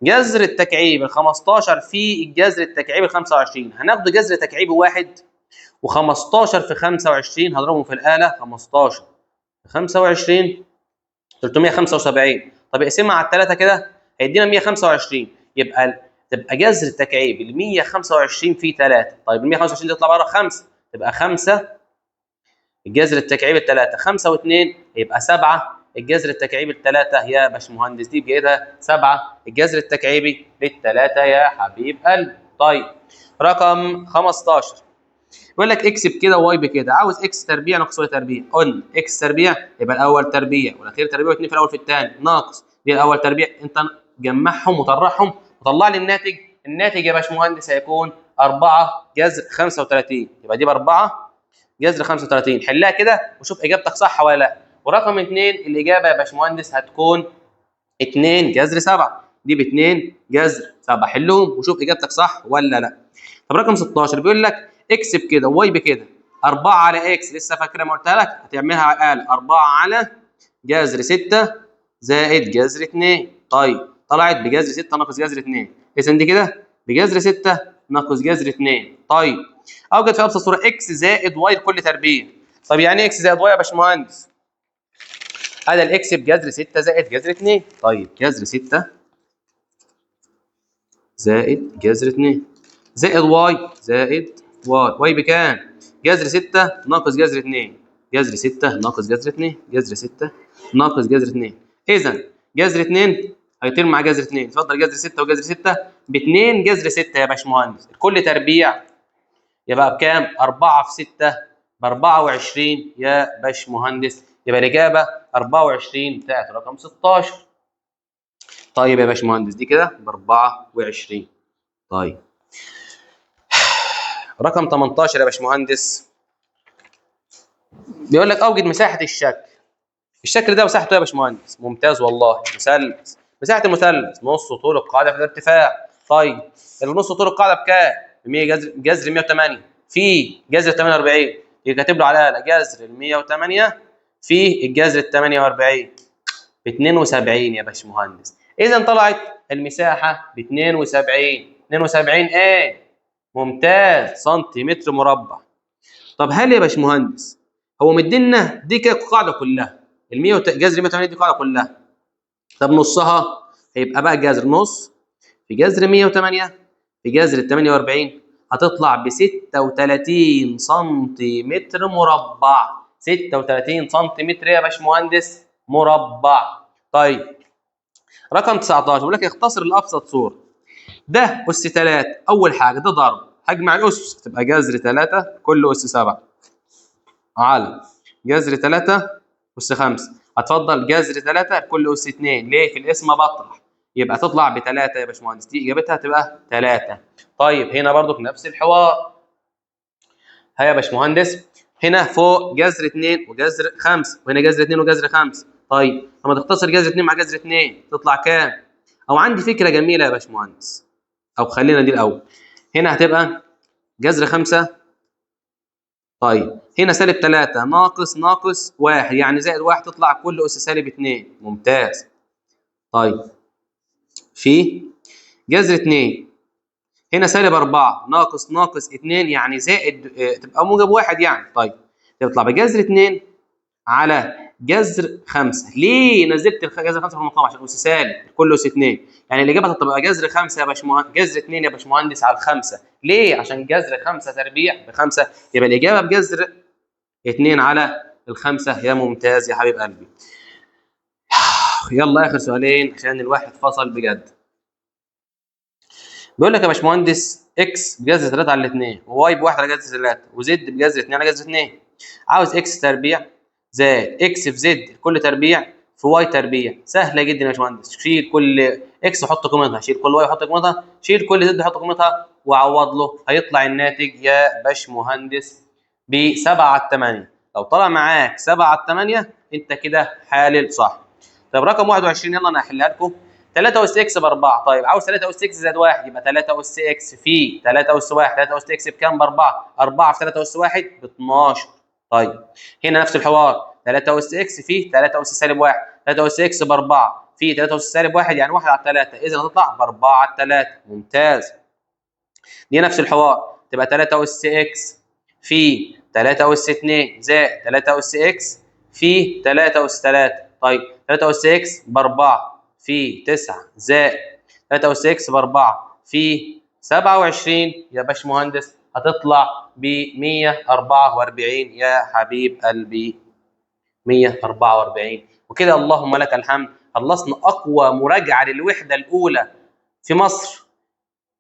جذر التكعيب ال 15 في الجذر التكعيب ال 25، هناخد جذر تكعيب واحد و15 في 25 هضربهم في الاله، 15 في 25 375. طب اقسمها على الثلاثة كده هيدينا 125، يبقى تبقى جذر التكعيب ال 125 في 3. طيب ال 125 دي تطلع بره 5 تبقى 5 الجذر التكعيب الثلاثة، 5 و2 يبقى 7 الجذر التكعيبي الثلاثة يا باشمهندس، دي بجيدها 7 الجذر التكعيبي للثلاثه يا حبيب قلبي. طيب رقم 15 بيقول لك اكس بكده و y بكده، عاوز x تربيع ناقص y تربيع. قلنا x تربيع يبقى الاول تربيع والاخير تربيع واثنين في الاول في الثاني ناقص دي الاول تربيع، انت جمعهم وطرحهم وطلع لي الناتج. الناتج يا باشمهندس هيكون 4 جذر 35، يبقى دي ب 4 جذر 35. حلها كده وشوف اجابتك صح ولا لا. ورقم 2 الاجابة يا باشمهندس هتكون 2 جذر 7، دي ب 2 جذر 7. حلهم وشوف اجابتك صح ولا لا. طب رقم 16 بيقول لك x بكده y بكده، 4 على x لسه فاكره ما قلتها لك هتعملها على الاله، 4 على جذر 6 زائد جذر 2. طيب طلعت بجذر 6 ناقص جذر 2، اذا دي كده بجذر 6 ناقص جذر 2. طيب اوجد في ابسط صوره x زائد y لكل تربيع. طب يعني ايه x زائد y يا باشمهندس؟ هذا ال x بجذر 6 زائد جذر 2. طيب جذر 6 زائد جذر 2 زائد y زائد y، y بكام؟ جذر 6 ناقص جذر 2، جذر 6 ناقص جذر 2، جذر 6 ناقص جذر 2. اذا جذر 2 هيطير مع جذر 2، اتفضل جذر 6 وجذر 6 ب 2 جذر 6 يا باشمهندس، الكل تربيع يبقى بكام؟ 4 في 6 ب 24 يا باشمهندس، يبقى الاجابة 24 بتاعت رقم 16. طيب يا باشمهندس دي كده ب 24. طيب رقم 18 يا باشمهندس بيقول لك اوجد مساحة الشكل. الشكل ده مساحته يا باشمهندس ممتاز والله، مثلث. مساحة المثلث نص طول القاعدة في الارتفاع. طيب النص طول القاعدة بكام؟ ب 100 جذر 108 في جذر 48، يبقى كاتب له على الاله جذر ال 108 في الجذر ال 48 ب 72 يا باشمهندس. اذا طلعت المساحة ب 72، 72 ايه؟ ممتاز، سنتيمتر مربع. طب هل يا باشمهندس هو مدينا دي كده القاعدة كلها ال 100 جذر 108 دي القاعدة كلها، طب نصها هيبقى بقى جذر نص في جذر 108 في جذر ال 48 هتطلع ب 36 سنتيمتر مربع. 36 سنتيمتر يا باشمهندس مربع. طيب رقم 19 بيقول لك اختصر لابسط صوره. ده اس 3، اول حاجة ده ضرب، هجمع الاسس تبقى جذر 3 كل اس 7 على جذر 3 اس 5، هتفضل جذر 3 كل اس 2، ليه؟ في القسمة بطرح، يبقى تطلع ب 3 يا باشمهندس، دي اجابتها تبقى 3. طيب هنا برضو نفس الحوار، ها يا باشمهندس، هنا فوق جذر 2 وجذر 5، وهنا جذر 2 وجذر 5. طيب لما تختصر جذر 2 مع جذر 2 تطلع كام؟ او عندي فكرة جميلة يا باشمهندس، او خلينا دي الاول. هنا هتبقى جذر 5، طيب هنا سالب 3 ناقص ناقص 1 يعني زائد 1 تطلع كل اس سالب 2، ممتاز. طيب في جذر 2 هنا سالب 4 ناقص ناقص 2 يعني زائد تبقى موجب 1 يعني. طيب تطلع بجذر 2 على جذر 5. ليه نزلت جذر 5 في المقام؟ عشان اس سالب كله اس 2، يعني الاجابة هتبقى جذر 5 يا باشمهندس، جذر 2 يا باشمهندس على 5. ليه؟ عشان جذر 5 تربيع ب5، يبقى الاجابة بجذر 2 على 5. يا ممتاز يا حبيب قلبي. يلا اخر سؤالين عشان الواحد فصل بجد. بيقول لك يا باشمهندس x بجذر 3 على 2 و y ب1 على جذر 3 و z بجذر 2 على جذر 2، عاوز x تربيع زائد x في z كل تربيع في y تربيع. سهلة جدا يا باشمهندس، شيل كل x وحط قيمتها، شيل كل y وحط قيمتها، شيل كل z وحط قيمتها وعوض له، هيطلع الناتج يا باشمهندس ب 7 على 8. لو طلع معاك 7 على 8 انت كده حالل صح. طب رقم 21 يلا انا هحلها لكم. 3 اس x ب 4، طيب عاوز 3 اس x زائد 1، يبقى 3 اس x في 3 اس 1، 3 اس x بكام؟ ب 4، 4 في 3 اس 1 ب 12. طيب هنا نفس الحوار، 3 اس x في 3 اس سالب 1، 3 اس x ب 4 في 3 اس سالب 1 يعني 1 على 3، اذا هتطلع ب 4 على 3. ممتاز. دي نفس الحوار، تبقى 3 اس x في 3 اس 2 زائد 3 اس x في 3 اس 3. طيب 3 اس x ب 4 في 9 زائد 3 اس x ب 4 في 27 يا باشمهندس، هتطلع ب 144 يا حبيب قلبي، 144. وكده اللهم لك الحمد، خلصنا اقوى مراجعه للوحدة الاولى في مصر.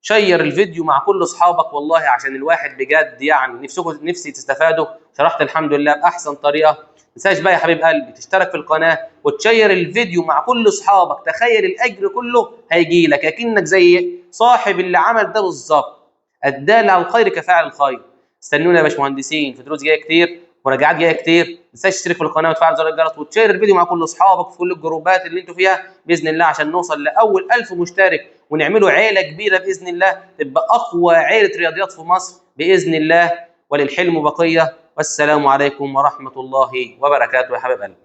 share الفيديو مع كل اصحابك والله، عشان الواحد بجد يعني نفسي تستفادوا. شرحت الحمد لله باحسن طريقه. ما تنساش بقى يا حبيب قلبي تشترك في القناة وتشير الفيديو مع كل اصحابك. تخيل الاجر كله هيجي لك، اكنك زي صاحب اللي عمل ده بالظبط. الدال على الخير كفاعل الخير. استنونا يا باشمهندسين في دروس جاية كتير، مراجعات جاية كتير. ما تنساش تشترك في القناة وتفعل زر الجرس وتشير الفيديو مع كل اصحابك في كل الجروبات اللي انتوا فيها باذن الله، عشان نوصل لاول 1000 مشترك ونعمله عيله كبيرة باذن الله، تبقى اقوى عيله رياضيات في مصر باذن الله. وللحلم بقية، والسلام عليكم ورحمة الله وبركاته يا حبايب قلبي.